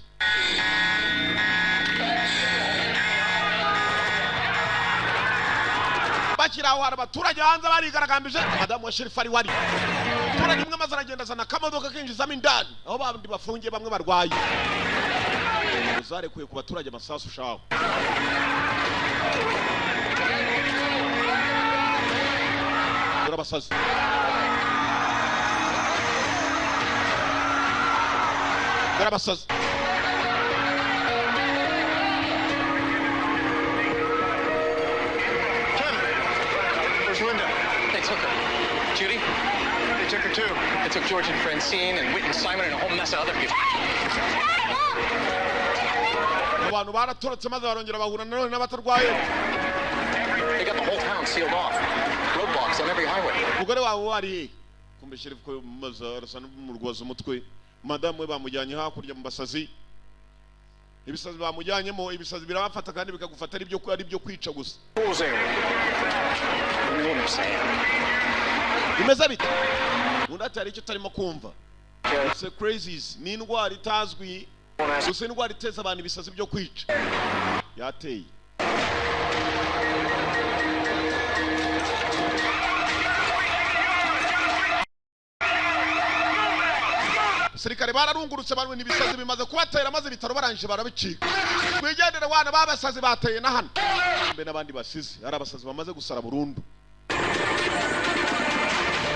Bakiraho hari abaturage hanze barigaragambije, madamu wa sheriff ari wari. Abaturage umwe maze aragenda azana akamodoka kinjizamo indani aho bandi bafungiye bamwe barwaye. Uzarekuye ku baturage amasasu shaho. Abasazi. Abasazi. Where's Linda? They took her. Judy? They took her too. They took George and Francine and Whit and Simon and a whole mess of other people. Abantu baratorotse maze barongera bahura nanone n'abatarwaye. They got the whole town sealed off. Roadblocks on every highway. Umugore wawe wari he? Kumbe sheriff ko maze arasa n'umurwaza umutwe. Madamu we bamujyanye hakurya mu basazi. Ibisazi bamujyanyemo, ibisazi birabafata kandi bikagufata ari byo kwica gusa. Bimeze bite? Undi ati hari icyo utarimo kumva. It's a crazies, ni indwara itazwi, gusa indwara iteza abantu ibisazi byo kwica. Yateye. Abasirikare bararungurutse barwe n'ibisazi bimaze kubatera maze ibitaro barangije barabicika. Twigendere wana babasazi bateye na hano. Mbe n'abandi basize, ari abasazi bamaze gusara burundu.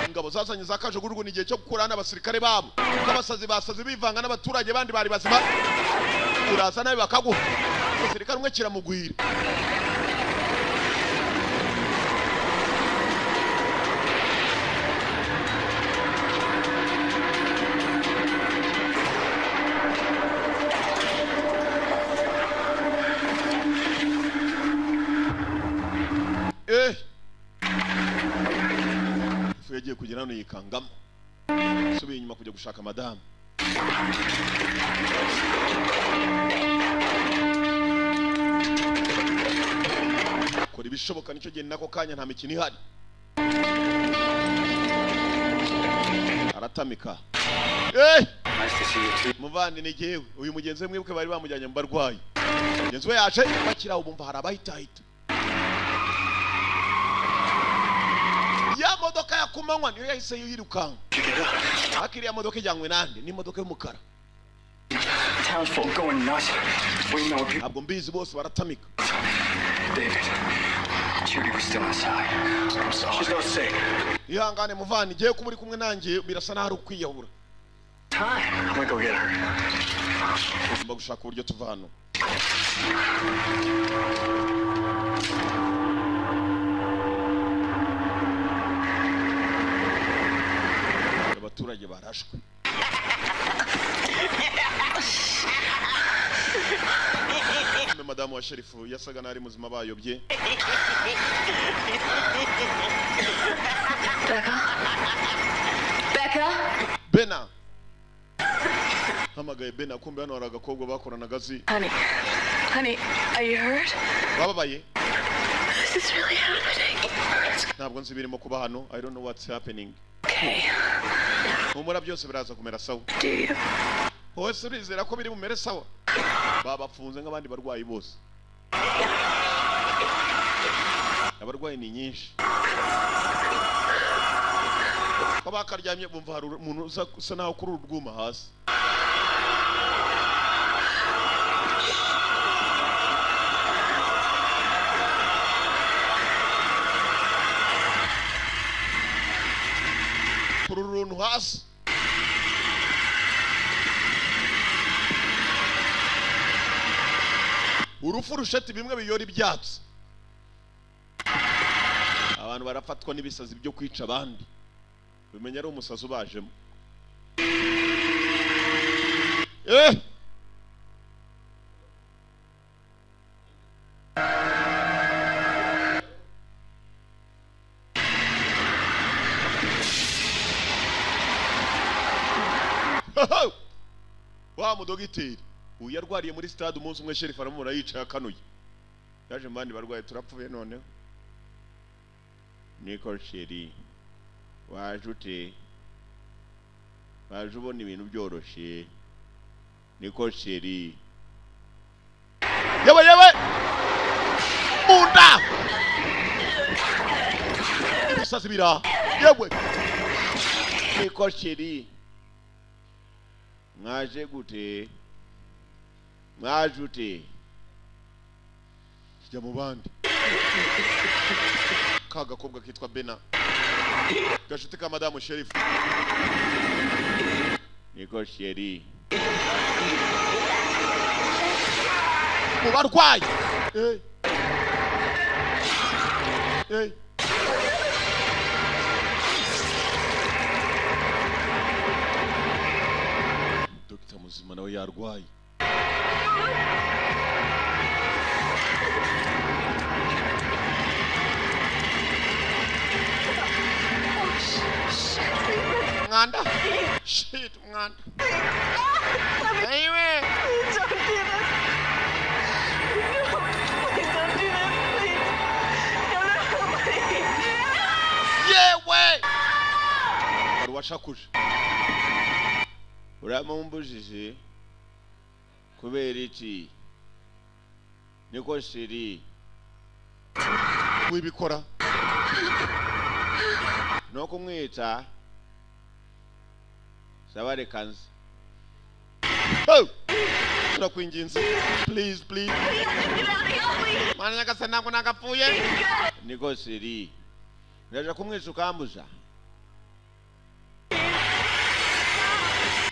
Ingabo zazanye za kajugujugu ni igihe cyo gukura n'abasirikare babo. Abasazi basazi bivanga n'abaturage bandi bari bazima. Uraza nawe bakaguha. Umusirikare umwe kiramugwira. Agiye kugera hano yikangamo, subiye inyuma kujya gushaka madamu. Kora ibishoboka nicyo gihe nako kanya nta mikino ihari. Aratamika. Muvandi ni jyewe uyu mugenzi we mwibuke bari bamujyanye mu barwayi. Mugenzi we yaje bakira ubumva hari abahitahita. Ya modoka ya kumanywa niyo yahise yirukanka. Akiriya modoka ijyanywe nande? Ni imodoka y'umukara. Ntabwo mbizi bose baratamika. David, Judy was still inside. I'm sorry. She's not sick. Ihangane muvandi, ngiye kuba uri kumwe nanjye birasa naho ari ukwiyahura. Time. I'm gonna go get her. Tugomba gushaka uburyo tuva hano. Abaturage barashwe. Madamu wa sherifu yasaga n'ari muzima bayobye. Becca? Becca? Bena. Hamagaye Bena, kumbe hano hari agakobwa bakoranaga zi. Honey. Honey, are you hurt? Bababaye. This is really happening. Ntabwo nzi ibirimo kuba hano. I don't know what's happening. Okay. Humura byose biraza kumera sawa. Do you? Hose urizera ko biri bumere sawa? Babafunze nk'abandi barwayi bose. Abarwayi ni nyinshi. Ko bakaryamye bumva hari umuntu usa naho kuri urwuma hasi. Kuri uruntu hasi. Urufu rusheti bimwe biyora ibyatsi. Abantu barafatwa n'ibisazi byo kwica abandi. Bimenya ari umusazi ubajemo. Wa mudogiteri uyu yarwariye muri stade umunsi umwe, sheriff aramubona yicaye akanuye. Yaje mu bandi barwaye turapfuye noneho. Niko sheri waje ute? Waje ubona ibintu byoroshye. Niko sheri. Yewe yewe! Munda! Ibisazi bira. Yewe! Niko sheri. Mwaje gute? Mwaje ute? Kijya mu bandi. Ka gakobwa kitwa Bena. Gashuti ka madamu sheriff. Niko sheri. Mu barwayi. Dr. Muzima nawe yarwaye. Mwanda. Shit, mwanda. Anyway. Please don't do this. No, please don't do this, please. No, no, please. Yewe. Washakuje. Uramumbujije kubera iki? Niko sheri. Wibikora. No kumwica. Sabare kanzi. Oh! Turakwinginze. Please, please. Mana nyagasani ntabwo nagapfuye. Niko sheri. Ndaje kumwica ukambuza.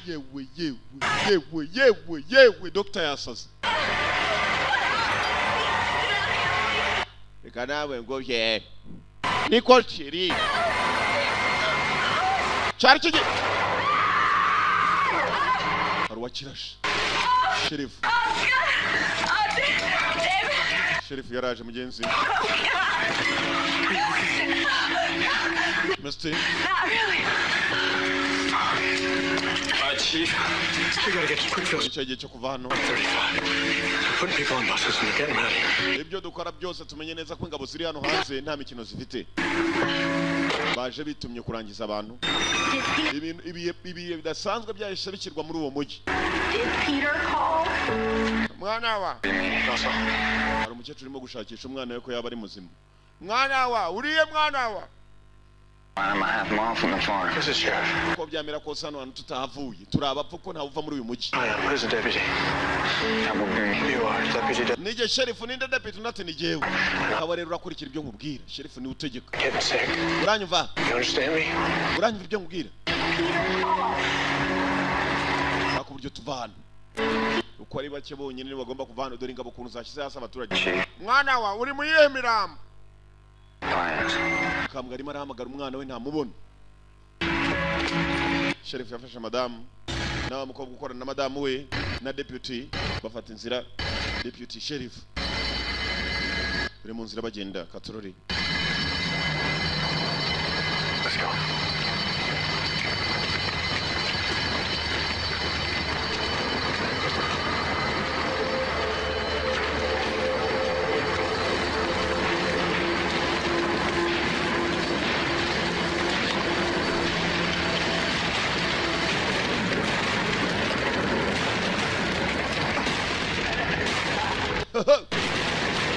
Yewe yewe yewe yewe yewe Dr. yasaze. Reka nawe ngo ye. Niko sheri. Cyari kigi. Hari uwakirashe sheriff. Sheriff yaraje mugenzi. Misty. Not really. All right, Chief. We gotta get to Quickfield. Icyo gihe cyo kuva hano. 35. They're putting people on buses and they're getting them out of here. Ibyo dukora byose tumenye neza ko ingabo ziri hano hanze nta mikino zifite. Baje bitumye kurangiza abantu. Ibintu ibihe bidasanzwe byahise bishyirwa muri uwo mujyi. Did Peter call? Mwana wa Also, hari umukecuru urimo gushakisha umwana we ko yaba ari muzima. Mwana wa uriye mwana wa I'm a half mile from the farm. this is Sheriff. Uko byamera kose hano hantu tutahavuye turi abapfu ko ntawe uva muri uyu mujyi. I am. Who's the deputy? I will be. You are deputy. Nijye sheriff ninde deputy undi ati ni jyewe. Ukaba rero urakurikira ibyo nkubwira. Sheriff niwe utegeka. Getting sick. Uranyumva? You understand me? Uranyumva ibyo nkubwira? Shaka uburyo tuva hano. Uko ari bake bonyine nibo bagomba kuva hano. Dore ingabo ukuntu zashyize hasi abaturage. Chief. Mwana wa uri mu iyihe mirambo? Plans. Kambwa arimo arahamagara umwana we ntamubona. Sheriff yafashe madamu nawe mukobwa ukorana na madamu we na deputy bafata inzira. Deputy sheriff bari mu nzira bagenda katorori. Let's go.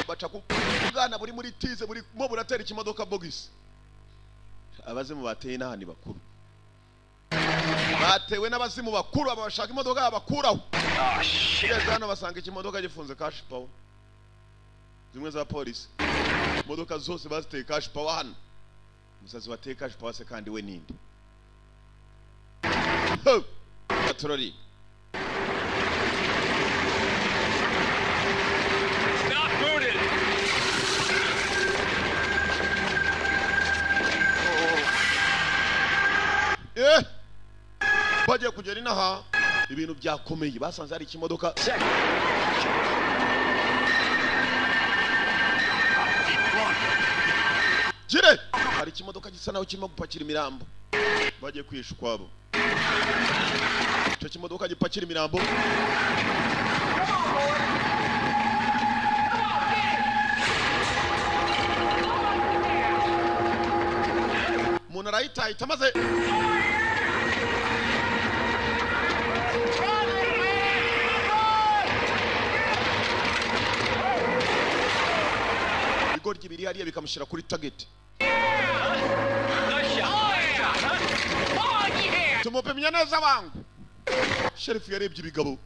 Baca ku bwana buri muri tize burimo buratera ikimodoka bogisi. Abazimu bateye n'ahandi bakuru batewe n'abazimu bakuru aba bashaka imodoka yabakuraho. Oh, shit. Ugeze hano basanga ikimodoka gifunze cash power zimwe za polisi. Imodoka zose baziteye cash power hano. Umusazi wateye cash power se kandi we ninde? Ho! Katorori. Stop booted. Bagiye kugera inaha ibintu byakomeye basanze hari ikimodoka. Gire! Hari ikimodoka gisa naho kirimo gupakira imirambo. Bagiye kwihisha ukwabo. Icyo kimodoka gipakira imirambo. Umuntu arayitahita maze ibigoryi biri hariya bikamushyira kuri target. Nice shot. Nice shot, huh? Oh, yeah. Tumupimye neza wangu. Sheriff yarebye ibigabo.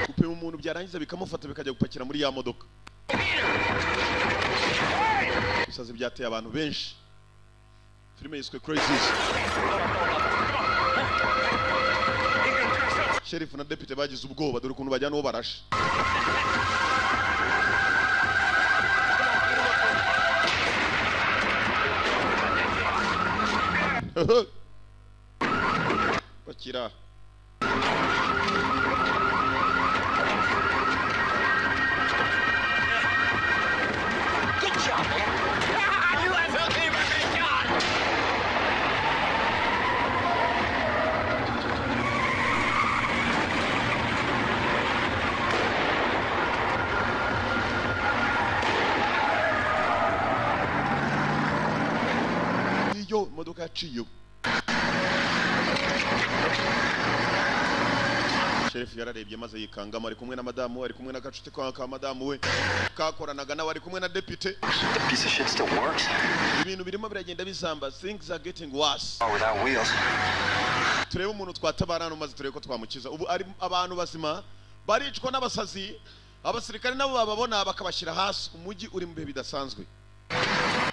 Gupima umuntu byarangiza bikamufata bikajya gupakira muri ya modoka. Ibisazi byateye abantu benshi. Filime yiswe Crisis. Sheriff na deputy bagize ubwoba dore ukuntu bajyana uwo barashe. Bakira. Good job, man. You have nothing but good shot. Iyo imodoka yaciye. Sheriff yararebye maze yikangamo ari kumwe na madamu we, ari kumwe n'agacuti ka madamu we kakoranaga nawe ari kumwe na deputy. The piece of shit still works. Ibintu birimo biragenda bizamba. Things are getting worse. Oh, without wheels. Turebe umuntu twatabara hano maze turebe ko twamukiza. Ubu ari abantu bazima baricwa n'abasazi, abasirikare nabo bababona bakabashyira hasi. Umujyi uri mu bihe bidasanzwe.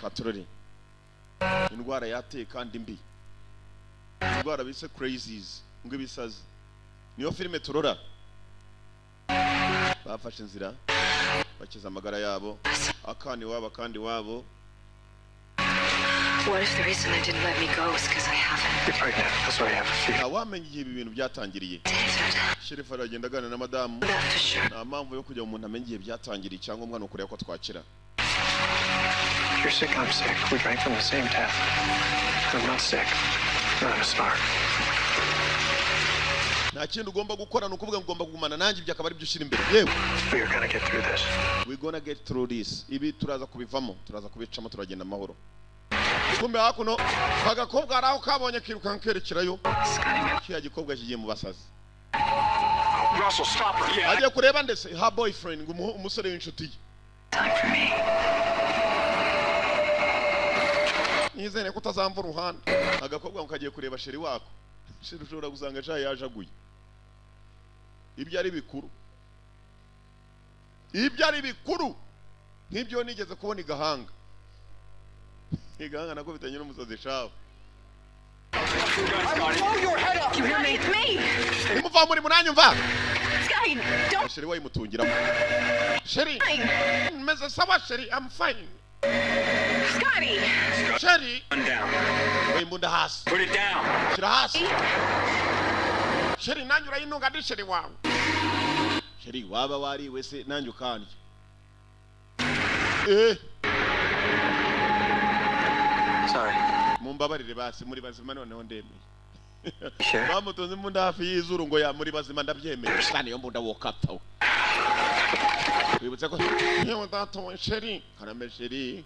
Katorori. Indwara yateye kandi mbi. Indwara bise crazies, ngo ibisazi. Niyo filime turora. Bafashe inzira bakiza amagara yabo, akandi wabo akandi wabo. What if the reason they didn't let me go is because I haven't? You're pregnant. That's why you have a fever. Ntawamenya igihe ibi bintu byatangiriye. David, Sheriff aragenda aganira na madamu. that for sure. Nta mpamvu yo kujya umuntu amenya igihe byatangiriye, icyangombwa ni ukureba ko twakira. You're sick, I'm sick. We drank from the same tap. I'm not sick. Not a spark. Nta kindi ugomba gukora, ni ukuvuga ngo ugomba kugumana nanjye, ibyo akaba ari byo ushyira imbere yewe. We are gonna get through this. We gonna get through this. Ibi turaza kubivamo, turaza kubicamo, turagenda amahoro. Kumbe hakuno agakobwa hari aho kabonye kirukanka kerekerayo. Kiriya gikobwa kigiye mu basazi. Russell, stop her. Yeah. Agiye kureba ndetse ha boyfriend ngo umusore w'inshuti ye. Time for me. Nizere ko utazamva uruhande. Agakobwa ngo kagiye kureba chéri wako. Chéri ushobora gusanga shayi yajaguye. Ibyo ari bikuru, ibyo ari bikuru nk'ibyo nigeze kubona igahanga. Igahanga nakubitanye n'umusazi shawe. Blow your head off, you hear me? It's me! Nimuva muri munanyumva. Scotty, don't Chéri wayimutungiramo. Chéri, meze sawa chéri, I'm fine. Scotty! Chéri, Gun down. imbunda hasi. Put it down. Shyira hasi. Chéri, nanjye urayintunga, ndi chéri wawe. Chéri, waba wariwe se nanjye ukandya? Eh. Sorry. Mumbabarire basi, muri bazima noneho ndemeye. Sure. Bamutunze imbunda hafi y'izuru ngo ya muri bazima ndabyemeye. Kandi iyo mbunda wokapfa we. Wibutse ko yewe data we. Chéri, karame chéri.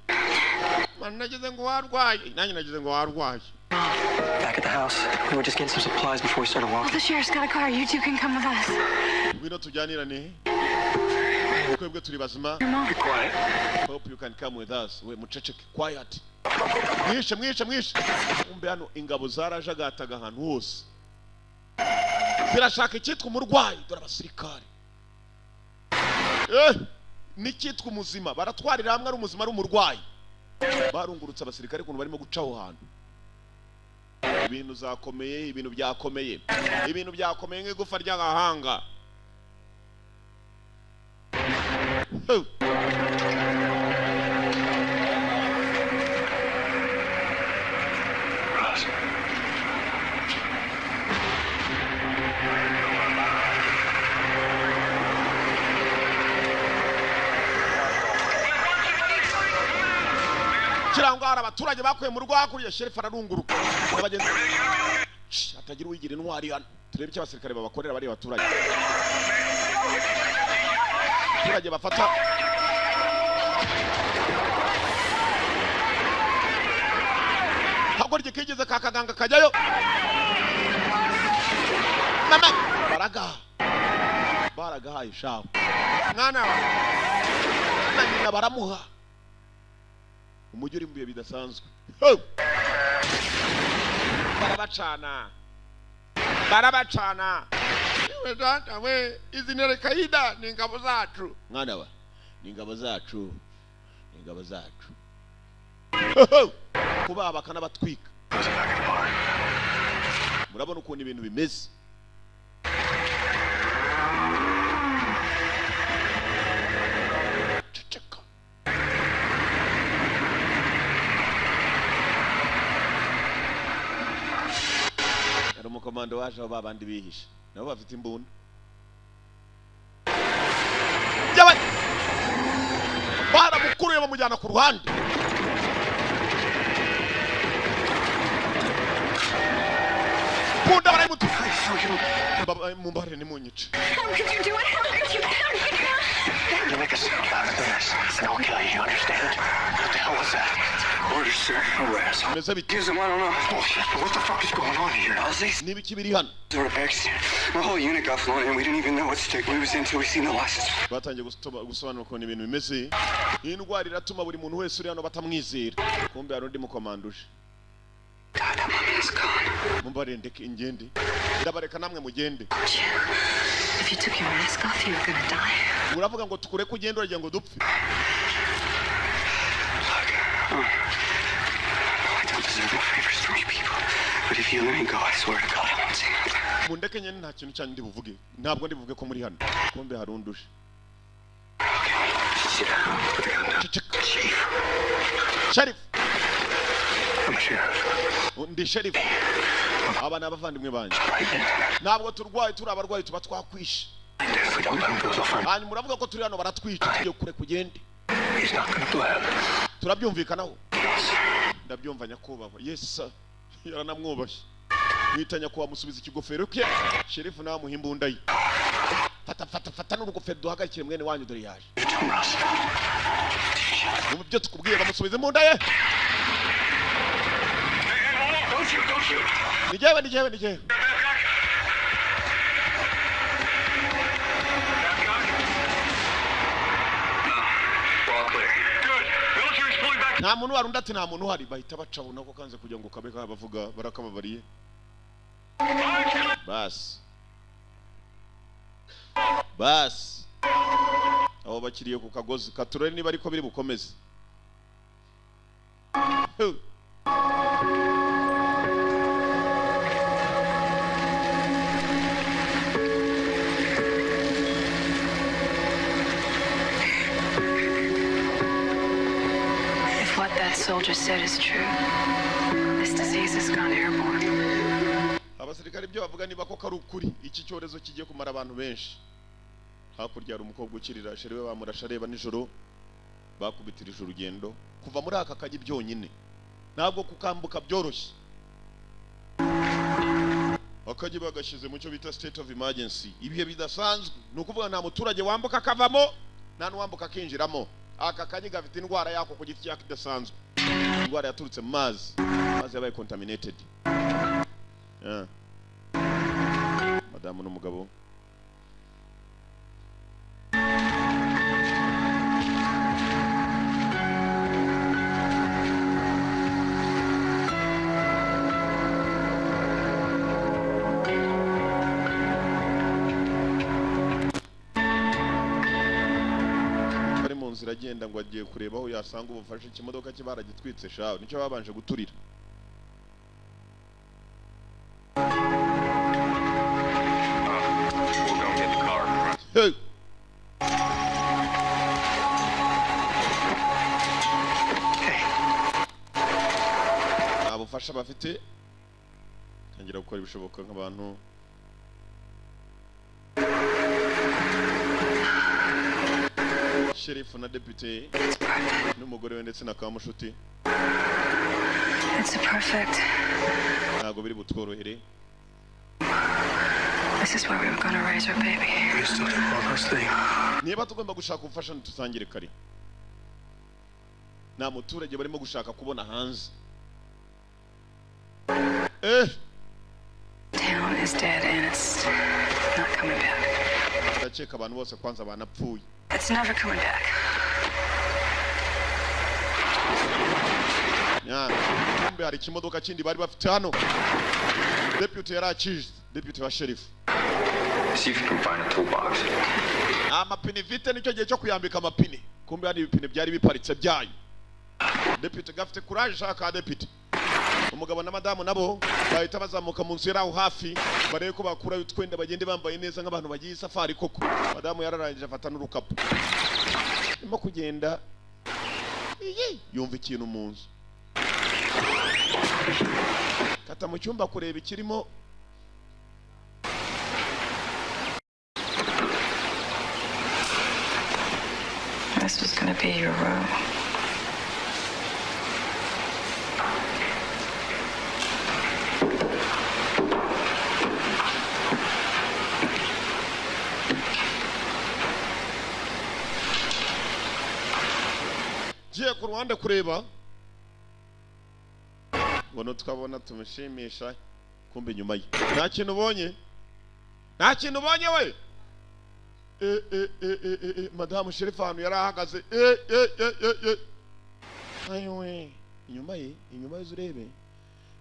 Mana, nagize ngo warwaye, nanjye nagize ngo warwaye. Back at the house, we were just getting some supplies before we started Well, walking. the sheriff's got a car. You two can come with us. Ngwino tujyanirane, twebwe turi bazima. Your mom. Be quiet. Hope you can come with us. We muceceke, quiet. Mwishe, mwishe, mwishe. Kumbe hano ingabo zarajagataga ahantu hose zirashaka icyitwa umurwayi. Dore abasirikare, eh, n'icyitwa umuzima baratwarira hamwe, ari umuzima ari umurwayi. Barungurutse abasirikare ukuntu barimo guca aho hantu. Ibintu zakomeye, ibintu byakomeye, ibintu byakomeye nk'igufa ry'agahanga. Huh. Ross. Kirangwa hari abaturage bakuye mu rugo hakurya. Sheriff ararunguruka. Abagenzi. Shh, hatagira uwigira intwari hano. Turebe icyo abasirikare babakorera bariya baturage. Abaturage bafata hakurya kigeze ka kaganga kajyayo. Mama baragaha, baragahaye shaho mwana wa na nyina baramuha. Umujyi uri mu bihe bidasanzwe. Ho! Barabacana, barabacana. Yewe data we, izi ni Al-Qaida, ni ingabo zacu mwana wa, ni ingabo zacu, ni ingabo zacu. Ho, ho! Kubaha bakanabatwika. Was back at the bar. Murabona ukuntu ibintu bimeze. Ceceka. Hari umukomando waje aho babandi bihishe, nabo bafite imbunda. Baramukuruye bamujyana ku ruhande. Mbunda barayimutu. Mumbabarire, nimunyice. How could you do it? How could you? How could you? You make a sound louder than this, and I'll kill you, you understand? What the hell was that? Orders, sir. Arrest. Bimeze bite? Use them, I don't know. Bullshit. What the fuck is going on here? I'll say Niba ikibiri hano. sort of accident. My whole unit got flown in. We didn't even know what stick we was in until we seen the license. Batangiye gusobanura ukuntu ibintu bimeze. Iyi ndwara iratuma buri muntu wese uri hano batamwizera. Kumbe hari undi mukomando uje. God, that my man's gone. Mumbabarire, ndeke ingende, ndabareka namwe mugende. If you took your mask off, you were gonna die. Uravuga ngo tukure ko ugenda, uragira ngo dupfe? Look, I don't deserve no favors from you people. But if you let me go, I swear to God, I won't say nothing. Mundeke nyine, nta kintu cyanyu ndi buvuge, ntabwo ndi buvuge ko muri hano. Kumbe hari undi uje. Sit down. Put the gun down. Ceceka. Chief. Sheriff. I'm a sheriff. Ndi sheriff. Aba ni abavandimwe banjye. Ntabwo turwaye, turi abarwayi tuba twakwishe. If we don't let him go, they'll find Hanyuma uravuga ko turi hano baratwica, tugiye kure kugende. He's not gonna blab. Turabyumvikanaho. Ndabyumva nyakubahwa. Yes sir. Yaranamwubashye. Mwita nyakubahwa, musubiza ikigofero ke. Sheriff nawe amuha imbunda ye. Fata fata fata n'urugofero duhagarikire mwene wanyu dore yaje. Mu byo tukubwiye bamusubiza imbunda ye. Don't shoot, don't shoot. Ni jyewe, ni jyewe, ni jyewe. We're all clear. Good. Military's pulling back. Nta muntu uhari. Undi ati nta muntu uhari. Bahita bacabona ko kanze kugira ngo kabe kabavuga barakababariye. Basi basi, abo bakiriye ku kagozi katurore niba ariko biri bukomeze. Hu. If what that soldier said is true, this disease has gone airborne. Abasirikare ibyo bavuga niba koko ari ukuri, iki cyorezo kigiye kumara abantu benshi. Hakurya hari umukobwa ukirira chéri we bamurashe areba nijoro. Bakubitirije urugendo kuva muri aka kajyi byonyine, ntabwo kukambuka byoroshye. Akajyi bagashyize mu cyo bita state of emergency, ibihe bidasanzwe. Ni ukuvuga nta muturage wambuka akavamo, nta n'uwambuka akinjiramo. Aka kajyi gafite indwara yako ku giti cyako idasanzwe, indwara yaturutse mu mazi, amazi yabaye contaminated. Yeah. Madamu n'umugabo bari mu nzira agenda ngo agiye kureba aho yasanga ubufasha. Ikimodoka cye baragitwitse shawe, nicyo babanje guturira. We'll go and get the car. Hey! Hey, Nta bufasha bafite, tangira gukora ibishoboka nk'abantu. Sheriff na deputy It's perfect. n'umugore we ndetse na kamushuti. It's a perfect. Ntabwo biri butworohere. This is where we were gonna raise our baby. We still do one last thing. Niba tugomba gushaka ubufasha, ntitutangire kare. Nta muturage barimo gushaka kubona hanze, eh. Town is dead and it's not coming back. Ndakeka abantu bose kwanza banapfuye. It's never coming back. Nya, kumbe hari ikimodoka kindi bari bafite hano. Deputy yari akije, deputy wa sheriff. See if you can find a toolbox. Amapine ifite, nicyo gihe cyo kuyambika amapine. Kumbe hari ibipine byari biparitse byayo. Deputy gafite courage, shaka deputy. Umugabo na madamu nabo bahita bazamuka mu nzu yari aho hafi, barebe ko bakurayo utwenda bagende bambaye neza nk'abantu bagiye isafari koko. Madamu yararangije afata n'urukapu, arimo kugenda, iyi yumva ikintu mu nzu. Kata mu cyumba kureba ikirimo. This was gonna be your room. Ngiye ku ruhande kureba ngo tukabona tumushimisha. Kumbe inyuma ye nta kintu ubonye, nta kintu ubonye we. E, e, e, e, e, e, madamu sheriff ahantu yari ahagaze, e, e, e, e, e. Ayiwe, inyuma ye, inyuma ye urebe.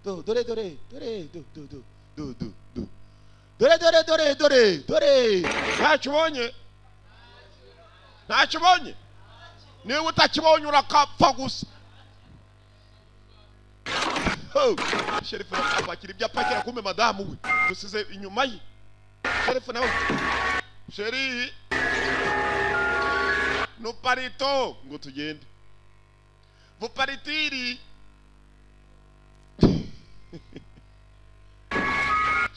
Do dore dore dore do do do do do do dore dore dore dore dore. Ntacyo ubonye, ntacyo ubonye. Niba utakibonye urakapfa gusa. Ho! Sheriff apakira ibyo apakira. Kumbe madamu we dusize inyuma ye. Sheriff nawe, chéri, nous partons, ngo tugende, vous partirez.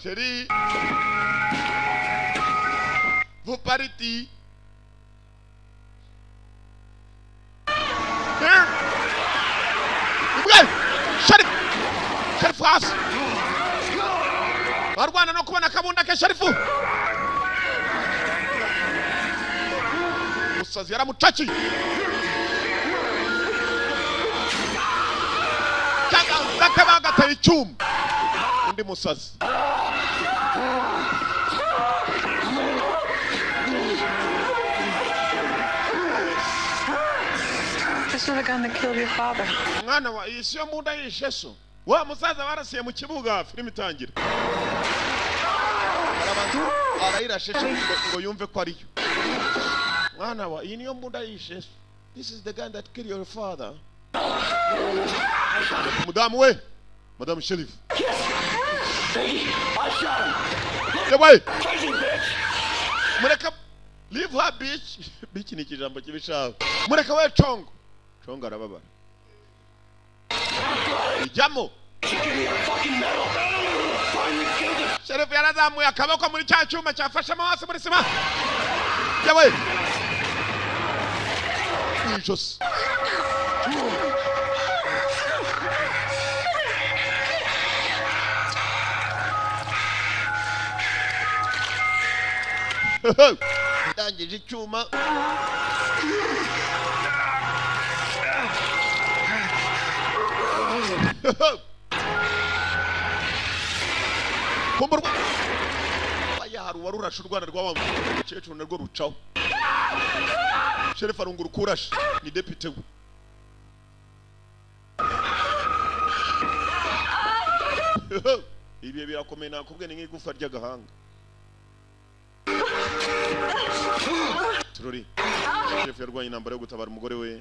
Chérie, vous parti. Sheriff, Sheriff hasi. Barwana no kubona akabunda ke Sheriff. Musazi yaramucakiye. Kakabaga icyuma. Undi musazi. This is the gun that killed your father. Mwana wa iyi yo mbunda yishe so. Wa musaza barasiye mu kibuga filime itangira. Arayirashe ngo yumve ko ariyo. Mwana wa iyi niyo mbunda yishe so. This is the gun that killed your father. Mudamu we. Madam Sheriff. Yes. I shot him. Yabaye. Crazy bitch. Mureka leave her bitch. Bitch ni ikijambo kibishaho. Mureka we chongo. Chongo arababara. Ijamo. Sheriff yarazamuye akaboko muri cya cyuma cyafashemo hasi muri sima. Yabaye. Ijosi. Ndangije icyuma. Kumburwa. Aya hari uwarurashe urwana rwa wa mukecuru narwo rucaho. Sheriff arungura kurashe ni deputy we. Ibihe birakomeye nakubwe ni nk'igufa ry'agahanga. Turori. Sheriff yarwanye intambara yo gutabara umugore we.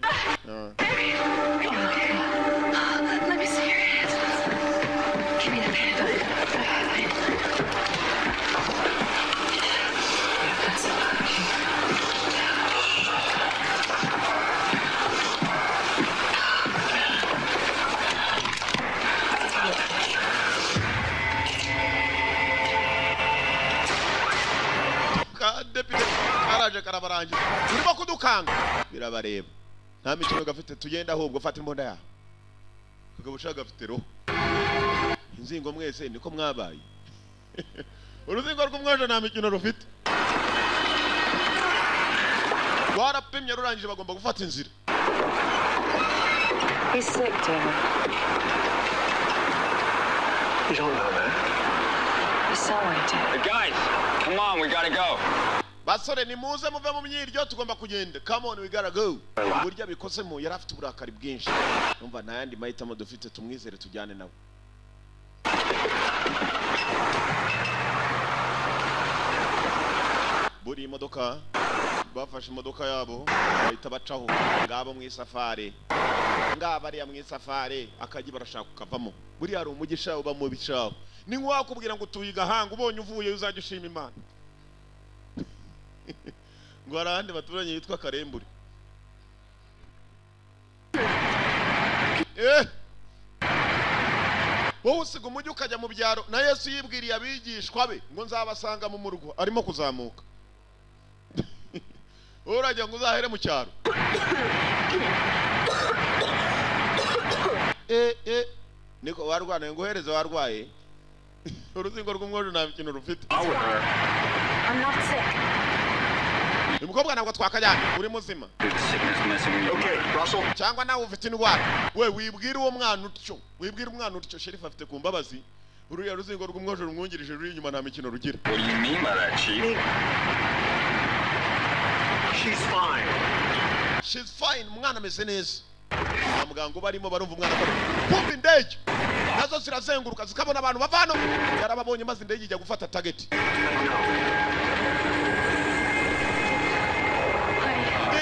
Let me see your hands. Give me the bandage. Yeah, that's okay. Deputy karaje karabarangiza. Urimo kudukanga. Birabareba. Nta mikino gafite tugenda ahubwo fata imbunda yawe. Kagabo ushaka gafite roho. Inzingo mwese niko mwabaye. Uruzingo rw'umwaje nta mikino rufite. Rwarapimye rurangije bagomba gufata inzira. He's sick, David. You don't know that. You sound like David. Guys, come on, we gotta go. Basore ni muze muve mu myiryo tugomba kugenda. Come on, we gotta go. Uburyo abikozemo yari afite uburakari bwinshi. Numva nta yandi mahitamo dufite tumwizere tujyane nawe. Buri imodoka bafashe imodoka yabo bahita bacaho ngabo mu isafari. Ngaba ariya mu isafari akaji barashaka kukavamo. Buri hari umugisha uba mu bishaho. Ni nkwakubwira ngo utuye igahanga ubonye uvuye uzajya ushima Imana. Ngo hari ahandi baturanye yitwa Karembure. Wowe usiga umujyi ukajya mu byaro na Yesu yibwiriye abigishwa be ngo nzabasanga mu murwa arimo kuzamuka. Wowe uragira ngo uzahere mu cyaro. Niko warwanaye ngo uhereze warwaye. Uruzingo rw'umwojo nta mikino rufite. I'm not sick. Uyu mukobwa ntabwo twakajyana uri muzima. Okay, Russell. Cyangwa nawe ufite indwara. We wibwira uwo mwana utyo. Wibwira umwana utyo. Sheriff afite ku mbabazi. Uriya ruzingo rw'umwojo rumwungirije ruri inyuma nta mikino rugira. What do you mean by that, Chief? She's fine. She's fine. Umwana ameze neza. Kwa muganga barimo barumva umwana akora. Kumva indege nazo zirazenguruka zikabona abantu bava hano. Yarababonye maze indege ijya gufata target.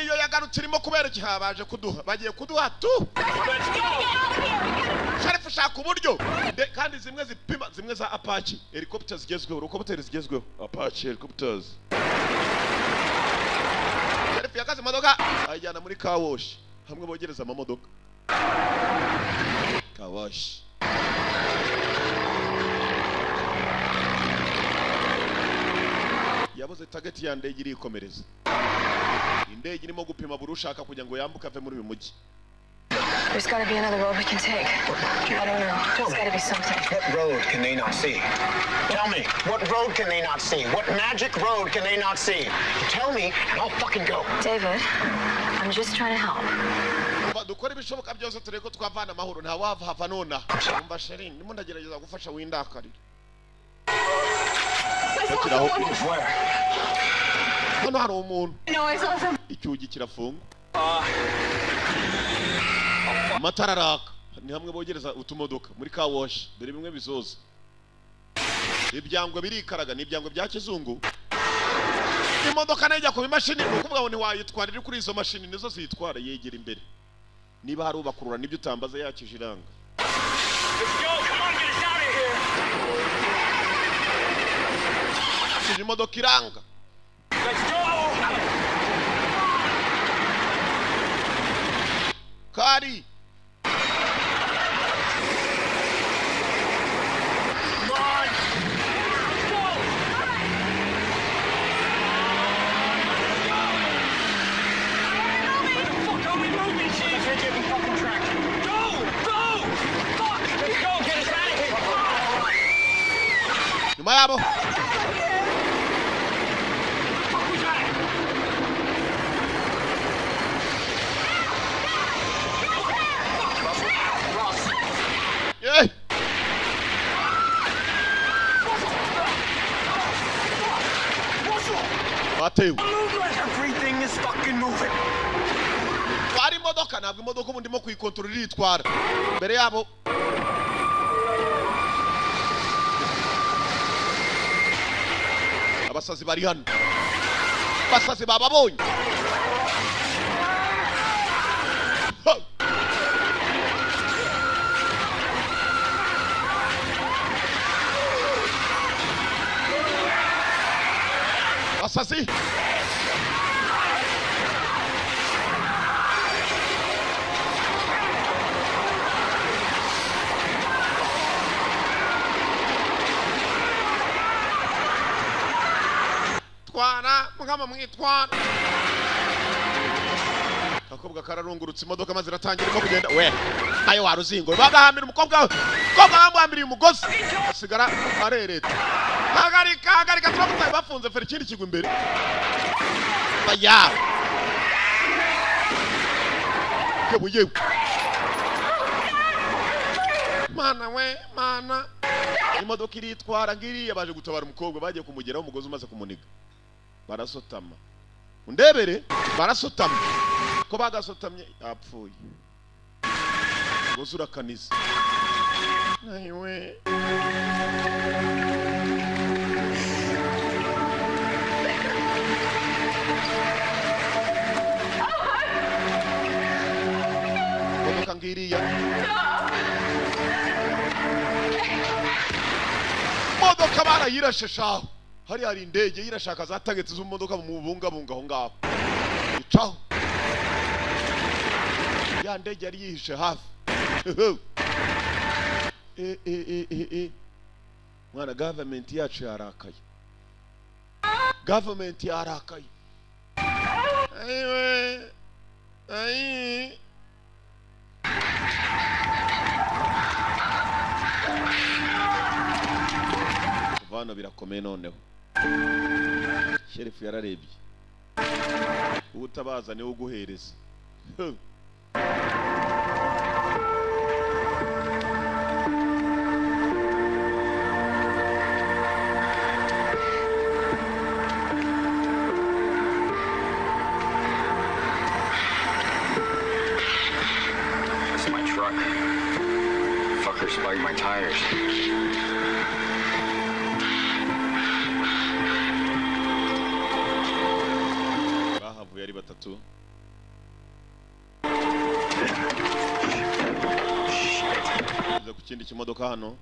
Iyo yagarutse irimo kubera igihabaje kuduha. Bagiye kuduha tu. Sheriff ushaka uburyo. Kandi zimwe zipima zimwe za Apache helicopters zigezweho, helicopters zigezweho. Apache helicopters. Sheriff yakaze imodoka ayijyana muri car wash hamwe bogereza amamodoka. Car wash. Yabuze target ya ndege irikomereza. Indege irimo gupima buri ushaka kugira ngo yambuke ave muri uyu mujyi. There's got to be another road we can take. I don't know. There's got to be something. What road can they not see? Tell me, what road can they not see? What magic road can they not see? Tell me, and I'll fucking go. David, I'm just trying to help. Dukora ibishoboka byose tureko twavana amahoro nta wava hava nona. Umva Sherin, ndimo ndagerageza gufasha windakarira. Hano hari umuntu. Icyugi kirafungwa. Amatara araka. Ni hamwe bogereza utumodoka muri car wash dore bimwe bizoza. Ibyangwe birikaraga ni ibyangwe bya kizungu. Imodoka najya ku mashini ukuvuga ngo ntiwayitwara iri kuri izo mashini nizo zitwara yegera imbere. Niba hari ubakurura nibyo utambaza yakije iranga. Imodoka iranga. Kari nyuma yabo Everything is fucking moving. Twari imodoka ntabwo imodoka ubu ndimo kuyikontorora iritwara mbere yabo. Abasazi bari hano. Abasazi bababonye. Abasazi twara mugama mwitwara. Akobwa kararungurutse imodoka maze iratangira irimo kugenda we ayo waruzingo bagahambira umukobwa umukobwa bamwambiriye umugozi asigara arereta. Hagarika hagarika turamutaye bafunze feri ikindi kigwa imbere. Baya yewe yewe mana we mana imodoka iritwara ngiriya baje gutabara umukobwa bagiye kumugeraho umugozi umaze kumuniga barasotama. Undebere barasotama ko bagasotamye apfuye umugozi urakaniza. Ayiwe imodoka ngiriya imodoka barayirasheshaho. Hari hari indege yirashaka za targets z'imodoka mu bungabunga aho ngaho icaho ya ndege yari yihishe hafi. Mwana government yacu yarakaye. Government yarakaye. Ayiwe ayi vano birakomeye noneho. Sheriff yararebye. Utabaza niwe uguhereza. That's my truck. Fucker spiked my tires. Bahavuye ari batatu. Ku kindi kimodoka hano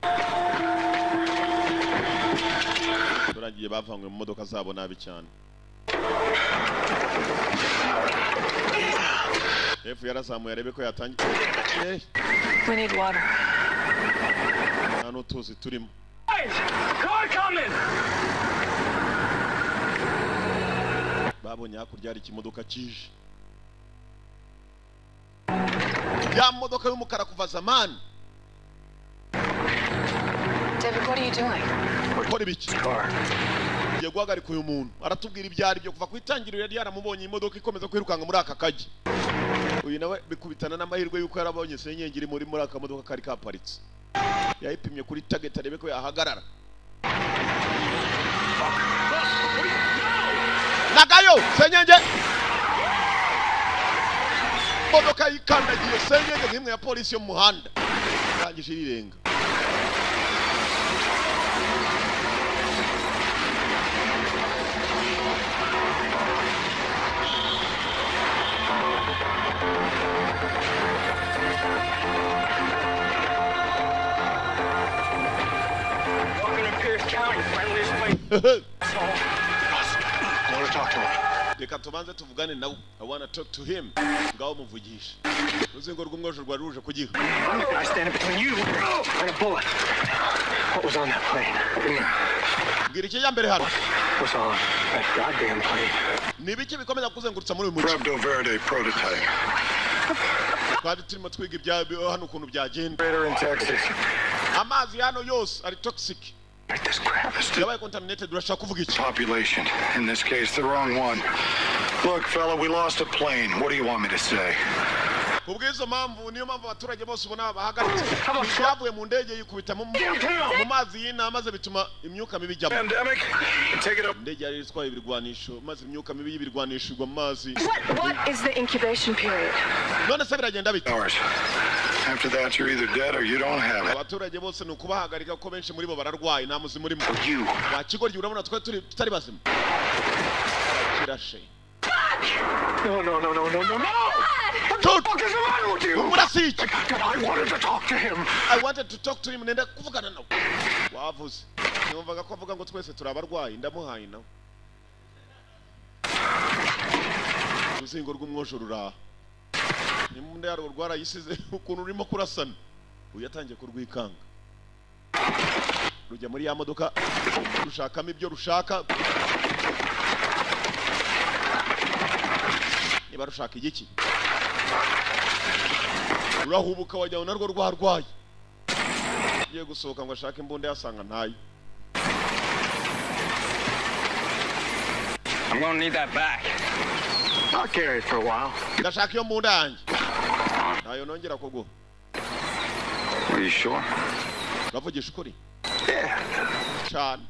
turagiye bavanywe mu modoka zabo nabi cyane. F yarazamuye arebe ko yatangiye. We need water. Nta n'utuzi turimo. Car coming. Babonye hakurya hari ikimodoka kije, ya modoka y'umukara kuva zamani. David, what are you doing? Ukora ibiki? Ugiye guhagarika uyu muntu aratubwira ibyo ari byo. Kuva ku itangiriro yari yaramubonye imodoka ikomeza kwirukanka muri aka kajyi. Uyu nawe bikubitana n'amahirwe y'uko yarabonye senyenge iri muri aka modoka kari kaparitse. Yayipimye kuri target arebe ko yahagarara. Nagayo senyenge, imodoka yikandagiye senyenge nk'imwe ya polisi yo mu muhanda, irangije irirenga. Welcome to Pierce County, friendliest place. I want to talk to him. Reka tubanze tuvugane nawe. I wanna talk to him. Ngaho muvugishe. Uruzingo rw'umwojo rwari ruje kugiha. I'm the guy standing between you and a bullet. What was on that plane? Mbwira ikijya mbere hano. What's on that goddamn plane? Ni ibiki bikomeza kuzengurutsa muri uyu mujyi? Pueblo Verde prototype. Twari turimo twiga ibya hano ukuntu byagenda. Crater in Texas. Amazi hano yose ari toxic. This crap is yabaye contaminated. Urashaka kuvuga iki? Population. In this case, the wrong one. Look, fella, we lost a plane. What do you want me to say? Kubw'izo mpamvu, niyo mpamvu abaturage bose ubona bahagaritse. Ibyavuye mu ndege yikubita mu mazi y'ina, maze bituma imyuka mibi ijyamo. Pandemic? Take it up. Indege yari itwaye ibirwanisho, maze imyuka mibi y'ibirwanisho igwa mu mazi. What is the incubation period? None se biragenda bite? Hours. After that, you're either dead or you don't have it. Abaturage bose ni ukubahagarika kuko benshi muri bo bararwaye, nta muzima urimo. Wa kigoryi, urabona twe turi tutari bazima? Kirashe. No, no, no, no, no, no, no! What the fuck is the matter with you? Umurasi iki? God, I wanted to talk to him. I wanted to talk to him. Nenda kuvugana nawe. Wavuze, numvaga ko avuga ngo twese turi abarwayi. Ndamuhaye nawe. Uruzingo rw'umwojo ruraha, imbunda yarwo rwarayisize ukuntu rurimo kurasana. Uyu yatangiye kurwikanga, rujya muri ya modoka rushakamo ibyo rushaka. Niba rushaka igiki, rurahubuka wajya narwo rwarwaye. Ugiye gusohoka ngo ashake imbunda yasanga ntayo. I'm gonna need that back. I'll carry it for a while. Ndashaka iyo mbunda yanjye, ntayo nongera kuguha. Are you sure? Uravugisha ukuri? Yeah. Cyane.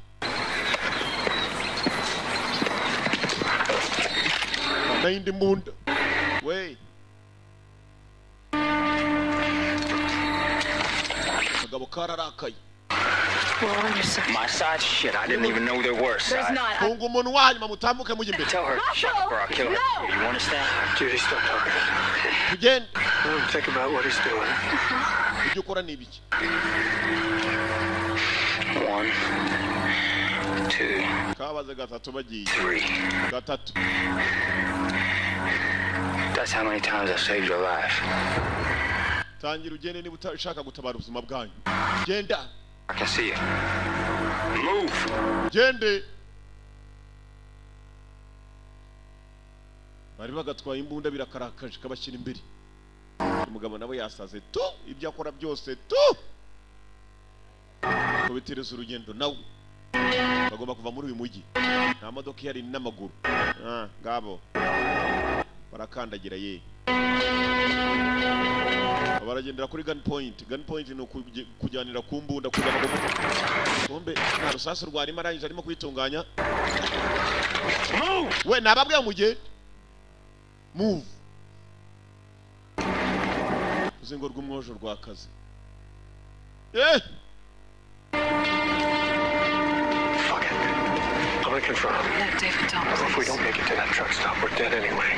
Nayindi mbunda we. Kagabo kararakaye. We're on your side. My side? Shit, I didn't even know there were There's sides. not. Funga umunwa hanyuma mutambuke mujya imbere. Tell her to shut up or I'll kill her. No! You understand? Judy, stop talking. Tugende. Let him think about what he's doing. Ibyo ukora ni ibiki? 1, 2, Kabaze gatatu bagiye. 3. Gatatu. That's how many times I saved your life. Tangira ugende niba ushaka gutabara ubuzima bwanyu. Genda. I can see it. Move. Gende. Bari bagatwaye imbunda birakarakaje kabashyira imbere. Umugabo nawe yasaze tu, ibyo akora byose tu. Kubitiriza urugendo nawe. Bagomba kuva muri uyu mujyi. Nta modoka ihari n'amaguru. Ah, ngabo. Barakandagira ye. Baragendera kuri gun point. Gun point ni kujyanira ku mbunda kujyana ku kumbe nta rusasu rwarimo, arangije arimo kwitunganya. We nababwiye mujye move. Uruzingo rw'umwojo rwakaze. Fuck it. I'm gonna confront him. No, David, don't. If we don't make it to that truck stop, we're dead anyway.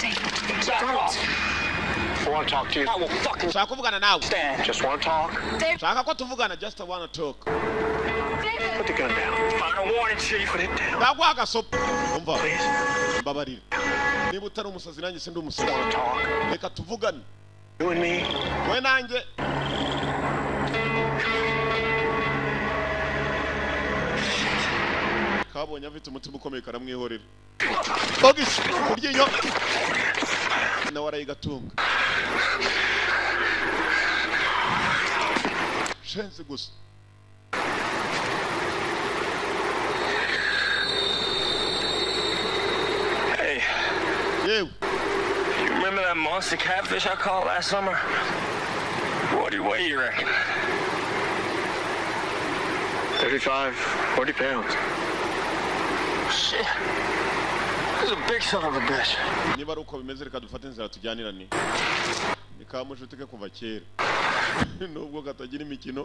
David, don't. I want to talk to you. I will fucking Nshaka kuvugana nawe. stand. Just want to talk. Nshaka ko tuvugana. Just wanna talk. David! Put the gun down. Final warning, Chief. Put it down. Ndaguha agasopo. Umva. Please. Mbabarira. Niba utari umusazi nanjye sindi umusazi. Want to talk. Reka tuvugane. You and me. We nanjye. Kabonye afite umutima ukomeye karamwihorera. Bogisi kuryinyo nawe arayigatunga. Shenzi gusa. Hey. Yewe. You remember that monster catfish I caught last summer? What do you weigh, you reckon? 35, 40 pounds. Shit. This is a big son of a bitch. Niba ari uko bimeze reka dufate inzira tujyanirane. Ni ka mushuti ke kuva kera. Nubwo katagira imikino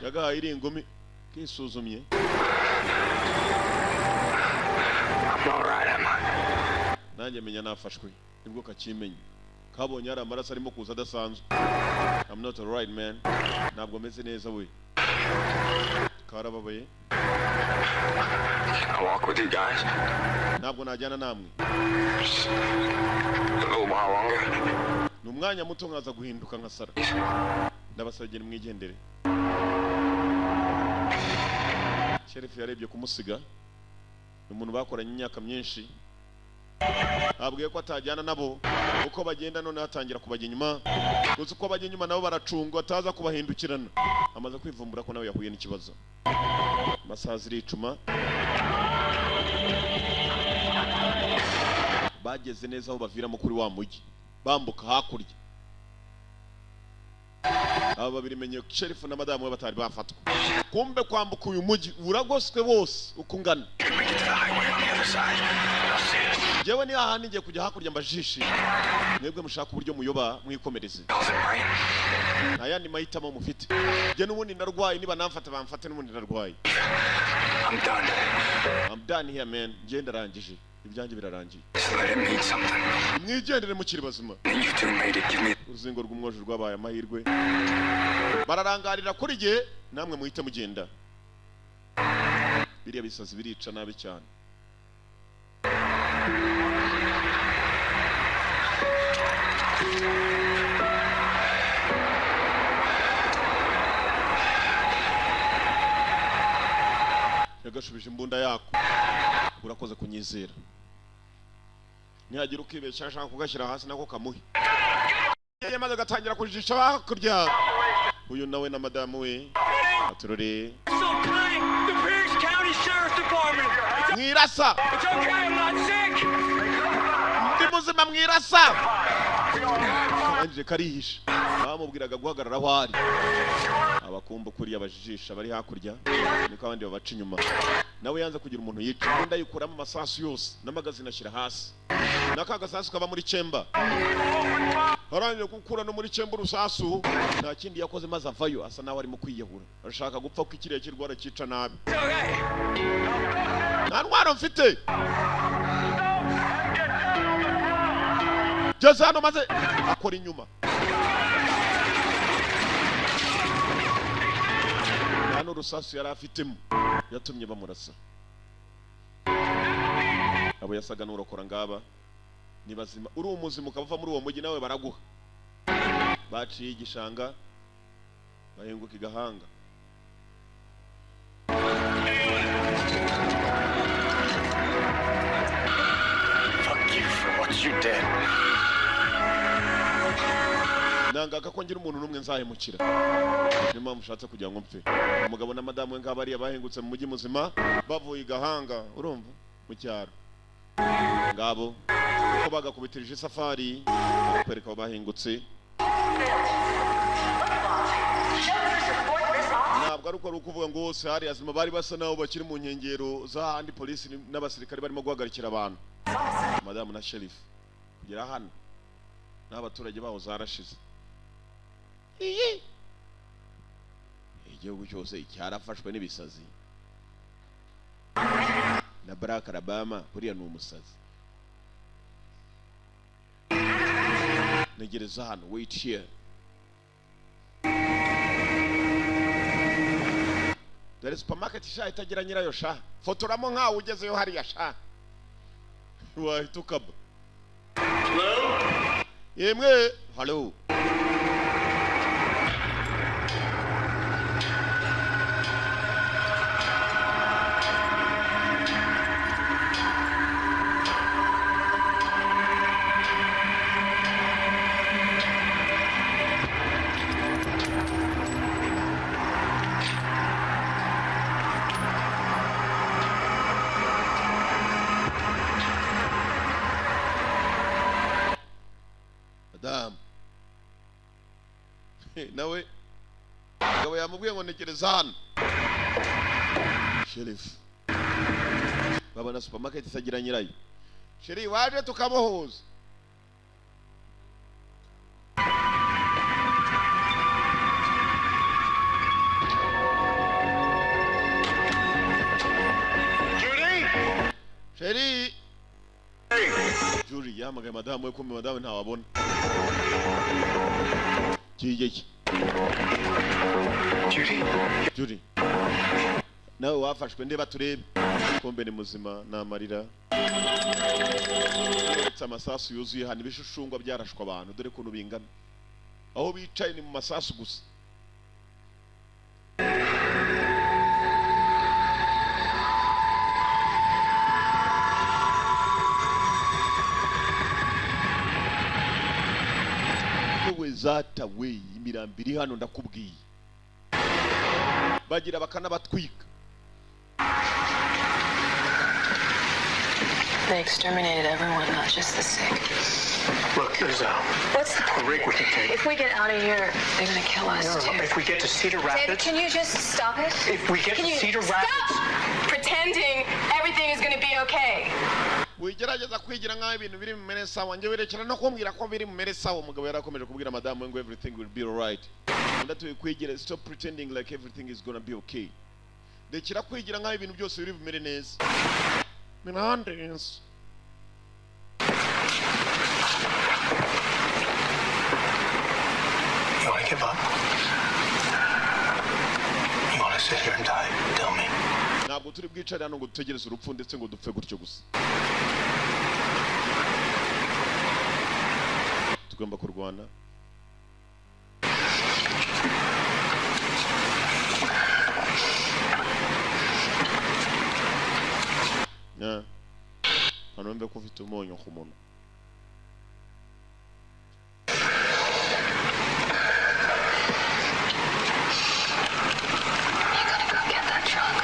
yagahaye iri ingumi kisuzumye. I'm all right, am I? Nanjye menya nafashwe nibwo kakimenye. Kabonye ari amaraso arimo kuza adasanzwe. I'm not alright man. Ntabwo meze neza we. Karababaye. Can I walk with you guys? Ntabwo najyana namwe. Just a little while longer. Ni umwanya muto nkaza guhinduka nka Sara. Ndabasabye mwigendere. Sheriff yarebye kumusiga. Ni umuntu bakoranye imyaka myinshi. Abwiye ko atajyana nabo uko bagenda none atangira kubajya inyuma. Gusa uko bajya inyuma nabo baracungwa ataza kubahindukirana. Amaze kwivumbura ko nawe yahuye n'ikibazo. Amasaha ziricuma. Bageze neza aho baviramo kuri wa mujyi. Bambuka hakurya. Aba babiri menye sheriff na madamu we batari bafatwa. Kumbe kwambuka uyu mujyi uragoswe bose uko ungana. Jewe ni ahandi ngiye kujya hakurya mbajishi. Mwebwe mushaka uburyo muyoba mwikomereze. Nta yandi mahitamo mufite. Je n'ubundi ndarwaye niba namfata bamfate n'ubundi ndarwaye. I'm done. I'm done here man. Ngiye ndarangije. Ibyanjye birarangiye. Just let it mean something. Mwigendere mukiri bazima. You two made it. Give me Uruzingo rw'umwojo rwabaye amahirwe. Bararangarira kuri jye namwe muhite mugenda. Biriya bisazi birica nabi cyane. Yagashubije imbunda yako. Urakoze kunyizera. Nihagira ukibeshya ashaka kugashyira hasi nako kamuhe. Yamaze gatangira kujijisha hakurya. Uyu nawe na madamu we aturore. The Pierce County Sheriff's Department. Mwirasa. It's okay, I'm not sick. Ndi muzima mwirasa. Arangije karihisha. Bamubwiraga guhagarara aho ari. Abakumbu kuri abajijisha bari hakurya niko abandi babaca inyuma. Nawe yanze kugira umuntu yica. Imbunda yikuramo amasasu yose n'amagazina ashyira hasi. Naka gasasu kaba muri chamber. Arangije gukura no muri chamber urusasu nta kindi yakoze maze avayo asa nawe arimo kwiyahura. Arashaka gupfa ko ikiriya kirwara cyica nabi. Nta ntwaro mfite. Jose hano maze akora inyuma. Nta n'urusasu yari afitemo yatumye bamurasa. Abo yasaga n'urokora ngaba ni bazima. Uri umuzima ukava muri uwo mujyi nawe baraguha. Baciye igishanga bahenguka igahanga. Fuck you for what you did. Nangaka ko ngira umuntu n'umwe nzahemukira. Niyo mpamvu ushatse kugira ngo mpfe. Umugabo na madamu we ngaba ariya bahengutse mu mujyi muzima bavuye igahanga urumva mu cyaro. Ngabo uko bagakubitirije isafari kwereka aho bahengutse. Ntabwo ari uko ari ukuvuga ngo hose hari azima bari basa naho bakiri mu nkengero z'ahandi polisi n'abasirikare barimo guhagarikira abantu. Madamu na sheriff kugera hano n'abaturage baho zarashize. Iyi igihugu cyose cyarafashwe n'ibisazi. Na Barack Obama buriya ni umusazi. Ntegereza hano, wait here. Dore supermarket sha itagira nyirayo sha. Fotoramo nkawe ugezeyo hariya sha. Wahita ukaba. Yemwe, hello. Nawe ngabo yamubwiye ngo ntekereza hano. Sheriff babona supermarket itagira nyirayo. Sheri waje tukamuhuza. Judy! Sheri! Judy yahamagaye madamu we, kumbe madamu ntawabona. Kigeki. Judy. Judy. Nawe wafashwe ndeba turebe. Kumbe ni muzima namarira. Amasasu yuzuye hano, ibishushungwa byarashwa abantu, dore kuntu bingana. Aho bicaye ni mu masasu gusa. Yewe zata we, imirambi iri hano ndakubwiye. Bagira bakanabatwika. They exterminated everyone, not just the sick. Look, there's a What's the point? rig we can take. If we get out of here, they're gonna kill us No, too. if we get to Cedar David, Rapids, can you just stop it? If we get Can to you Cedar Rapids, stop pretending everything is gonna be okay? Wigerageza kwigira nkaho ibintu biri mu sawa, njye werekera no kumbwira ko biri mu sawa. Umugabo yarakomeje kubwira madamu ngo everything will be alright. Undi kwigira stop pretending like everything is gonna be okay. Rekera kwigira nkaho ibintu byose biri bumere neza. Menandes. You want to give up? You want to sit here and die? Tell me. Ntabwo turi bwicare hano ngo dutegereze urupfu ndetse ngo dupfe gutyo gusa. Tugomba kurwana. Yeah. Hano mbe ko ufite umunyu ku munwa. You gotta go get that truck.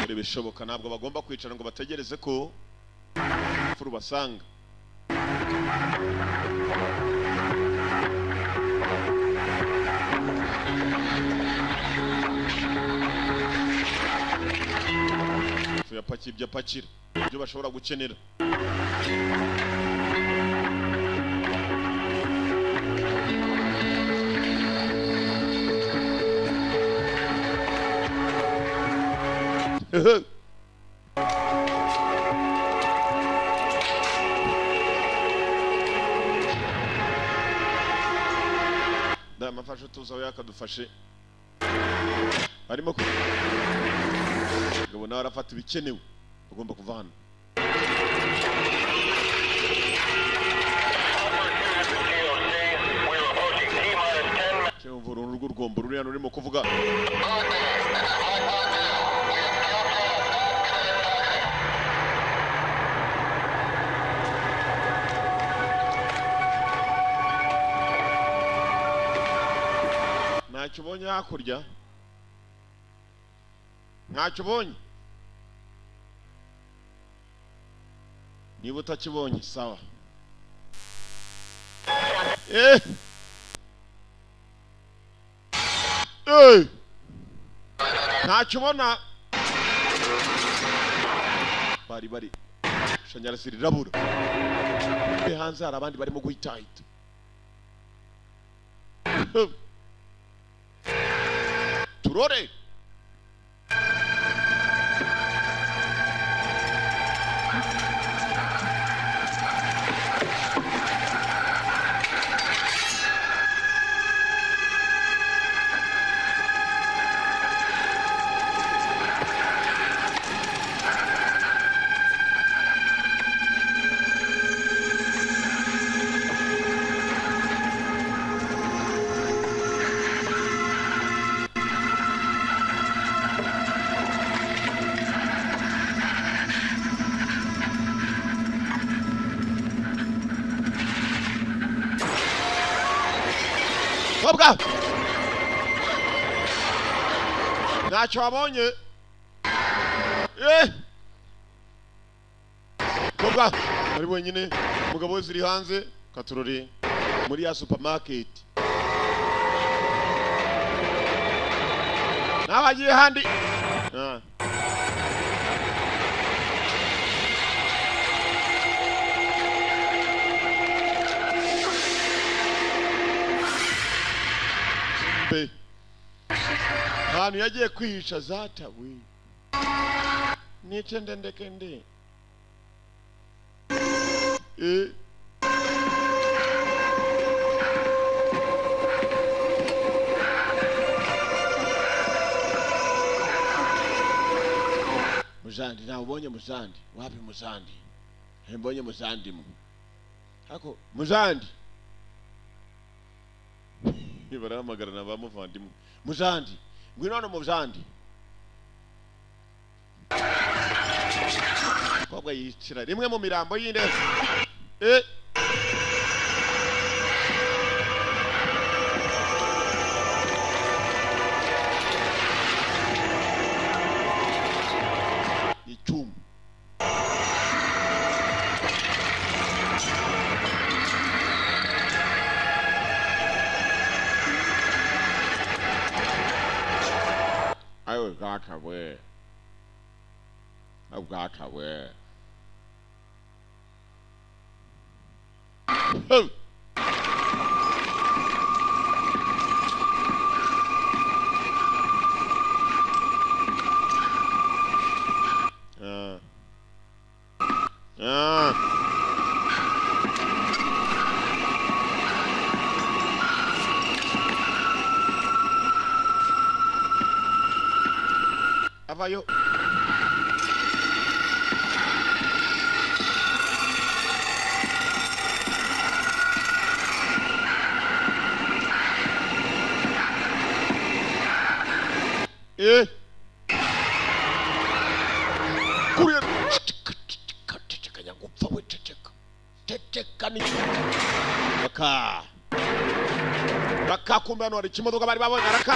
Muri bishoboka ntabwo bagomba kwicara ngo bategereze ko rubasanga. Yapakiye ibyo apakira, ibyo bashobora gukenera. Ndamafashe tuza aho yakadufashe. Arimo ngabo nawe arafata ibikenewe, agomba kuva hano. Cyumva uruntu rw'urwombo ruri hano rurimo kuvuga. Ntacyo ubonye hakurya, ntacyo ubonye. Niba utakibonye sawa. Ntacyo ubona. Bari bari shanyarazi rirabura. Hanze hari abandi barimo guhitahita. Turore. Kobwa! Ntacyo wabonye. Kobwa ari wenyine, umugabo we ziri hanze katurori muri ya supermarket. Nabagiye handi. Be. Ahantu yagiye kwihisha zatawe. Nice ndendekende. Muzandi na ubonye muzandi wapi muzandi mbonye muzandi mu hako muzandi barahamagara ba muvandimwe muzandi ngwino hano muzandi kobwa yicira rimwe mu mirambo y'indege icyuma I got away. I've got away. Oh. Avayo. Kuriya ceceka nyagupfa we ceceka ceceka ni baka baka kumbe hano hari ikimodoka bari babonye araka.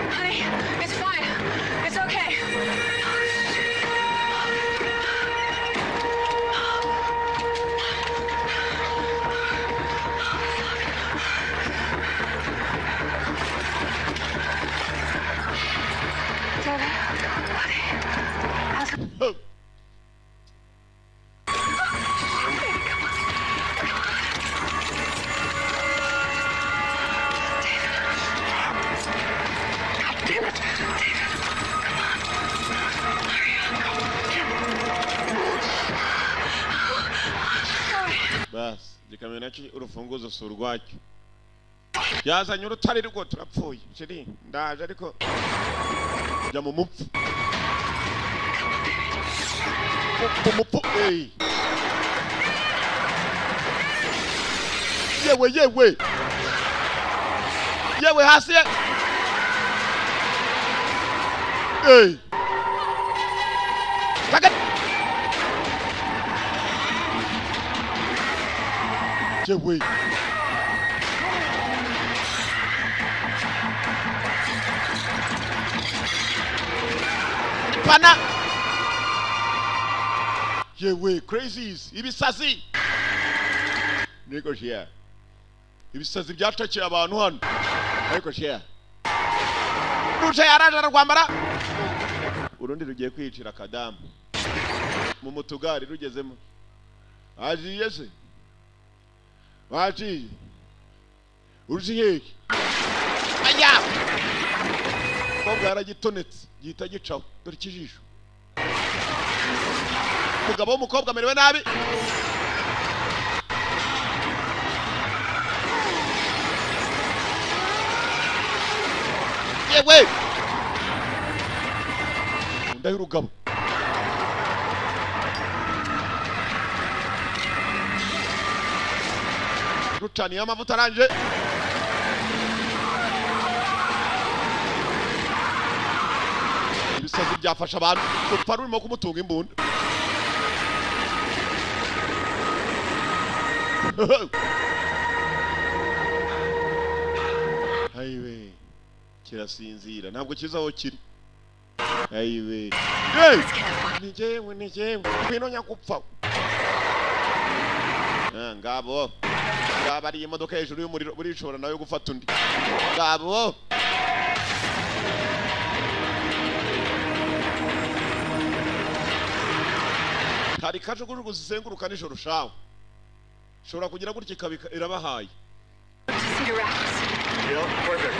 Honey, it's fine. It's okay. David, buddy, how's it? Baby, come on. Come on. David. God damn it. David, come on. Hurry up. Bas, gikamyo nacyo urufunguzo si urwacyo. Yazanye urutare rwo turapfuye. Shiri, ndaje ariko jya mu mupfu. Mu mupfu. Yewe yewe. Yewe hasi. Yewe. Pana. Yewe crazies ibisazi. Niko share. Ibisazi byatakiye abantu hano. Ariko share. Ruje yaraje ararwambara. Urundi rugiye kwicira kadamu. Mu mutugari rugezemo. Ajiye se. Wajiye. Uruji Aya. Kobwa yaragitonetse gihita gicaho dore ikijisho. Umugabo w'umukobwa amerewe nabi. Yewe. Unda y'urugabo. Rucaniye amavuta aranje. Ibisazi byafasha abantu gupfa rurimo kumutunga imbunda. Ayiwe. Kirasinzira, ntabwo kiza aho kiri. Ayiwe, ni jyewe, ni jyewe, ngwino nyakupfa. Ngabo ngabo ari imodoka hejuru y'umuriro, burishobora nawe gufata undi. Ngabo hari kajugujugu zizenguruka nijoro shawe, ushobora kugira gutya ikaba irabahaye. Yep, perfect.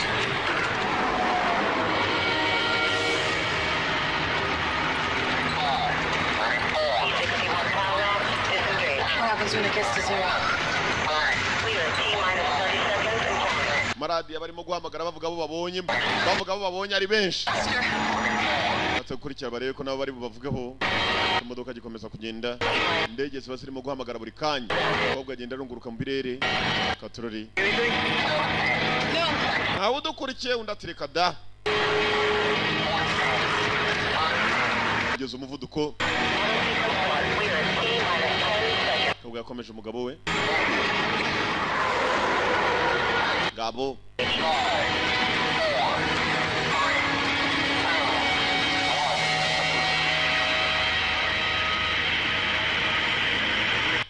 What happens when it gets to zero? Amaradiyo barimo guhamagara bavuga abo babonye, bavuga abo babonye ari benshi. Batakurikira barebe ko nabo bari bubavugeho. Imodoka gikomeza kugenda, indege ziba zirimo guhamagara buri kanya. Umukobwa agenda arunguruka mu birere katorori, ntawe udukurikiye, undi atireka da. Kugeza umuvuduko umukobwa yakomeje umugabo we. Ngabo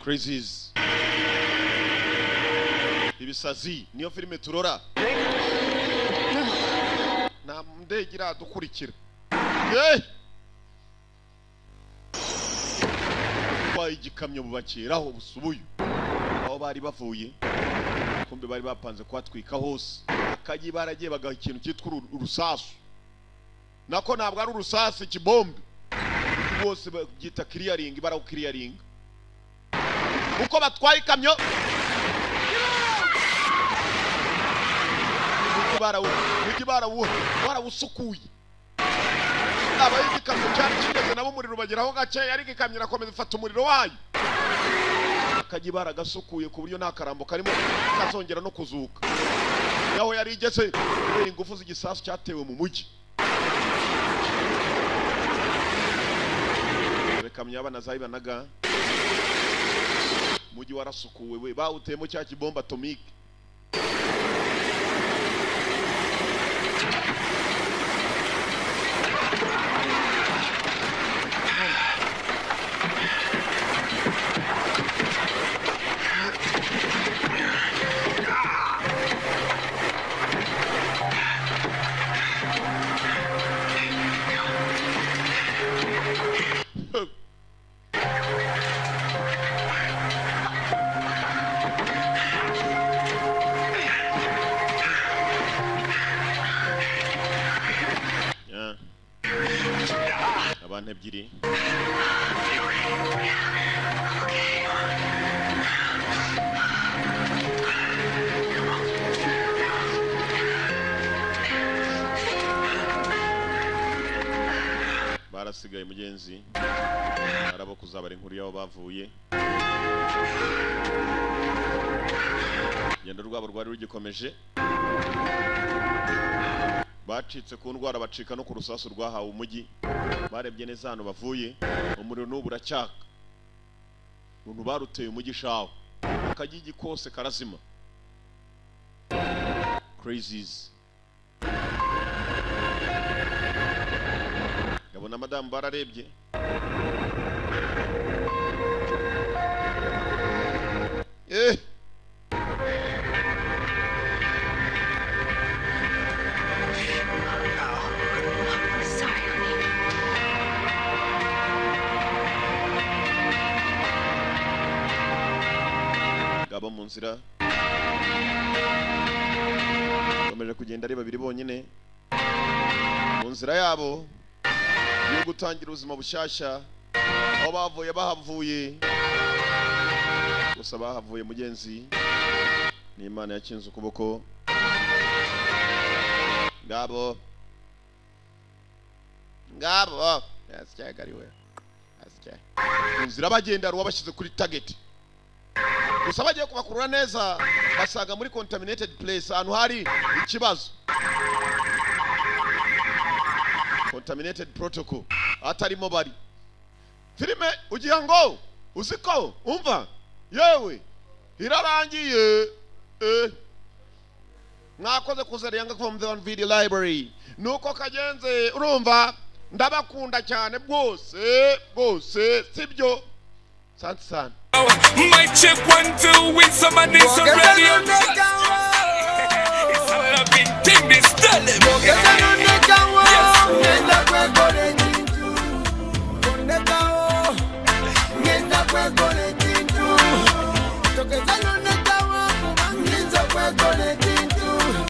Crazies, ibisazi, niyo filime turora. Nta ndege iradukurikira. Twaye igikamyo bubakeraho busubuye aho bari bavuye, kumbe bari bapanze kuhatwika hose. Akagi baragiye bagaha ikintu cyitwa urusasu, nako ntabwo ari urusasu, ikibombe bose babyita clearing, barawukiriyaringa uko batwaye ikamyo. Umujyi barawusukuye, abaye igikamyo cyari kigeze nabo umuriro bageraho gakeya, ariko ikamyo irakomeza ifata umuriro wayo. Akajya baragasukuye ku buryo nta karambo karimo kazongera no kuzuka. Yaho yari igeze kubera ingufu z'igisasu cyatewe mu mujyi. Ikamyo y'abana zayibanaga, umujyi warasukuwe we, bawuteyemo cya kibomba atomike. Abantu ebyiri barasigaye mugenzi, arabo kuzabara inkuru yabo bavuye. Urugendo rwabo rwari rugikomeje, bacitse ku ndwara, bacika no ku rusasu rwahawe umujyi. Barebye neza hano bavuye, umuriro n'ubu uracyaka. Umuntu baruteye umujyi shawo, akagigi kose karazima. Crazies. Ngabona madamu bararebye. Sorry, honey. Ngabo mu nzira bakomeje kugenda ari babiri bonyine mu nzira yabo yo gutangira ubuzima bushyashya. Aho bavuye bahavuye gusa, bahavuye mugenzi ni Imana yakinze ukuboko. Ngabo ngabo yasyagariwe asya mu nzira bagenda, ruwabashyize kuri target gusa bagiye kubakurura neza, basaga muri contaminated place, ahantu hari ikibazo, contaminated protocol atarimo bari. Filime ugira ngo uziko umva yewe irarangiye. Mwakoze kuza Yanga from the One Video Library. Nuko kagenze, urumva ndabakunda cyane bwose bwose, sibyo? Santi sana. Mic check one two with somebody so ready.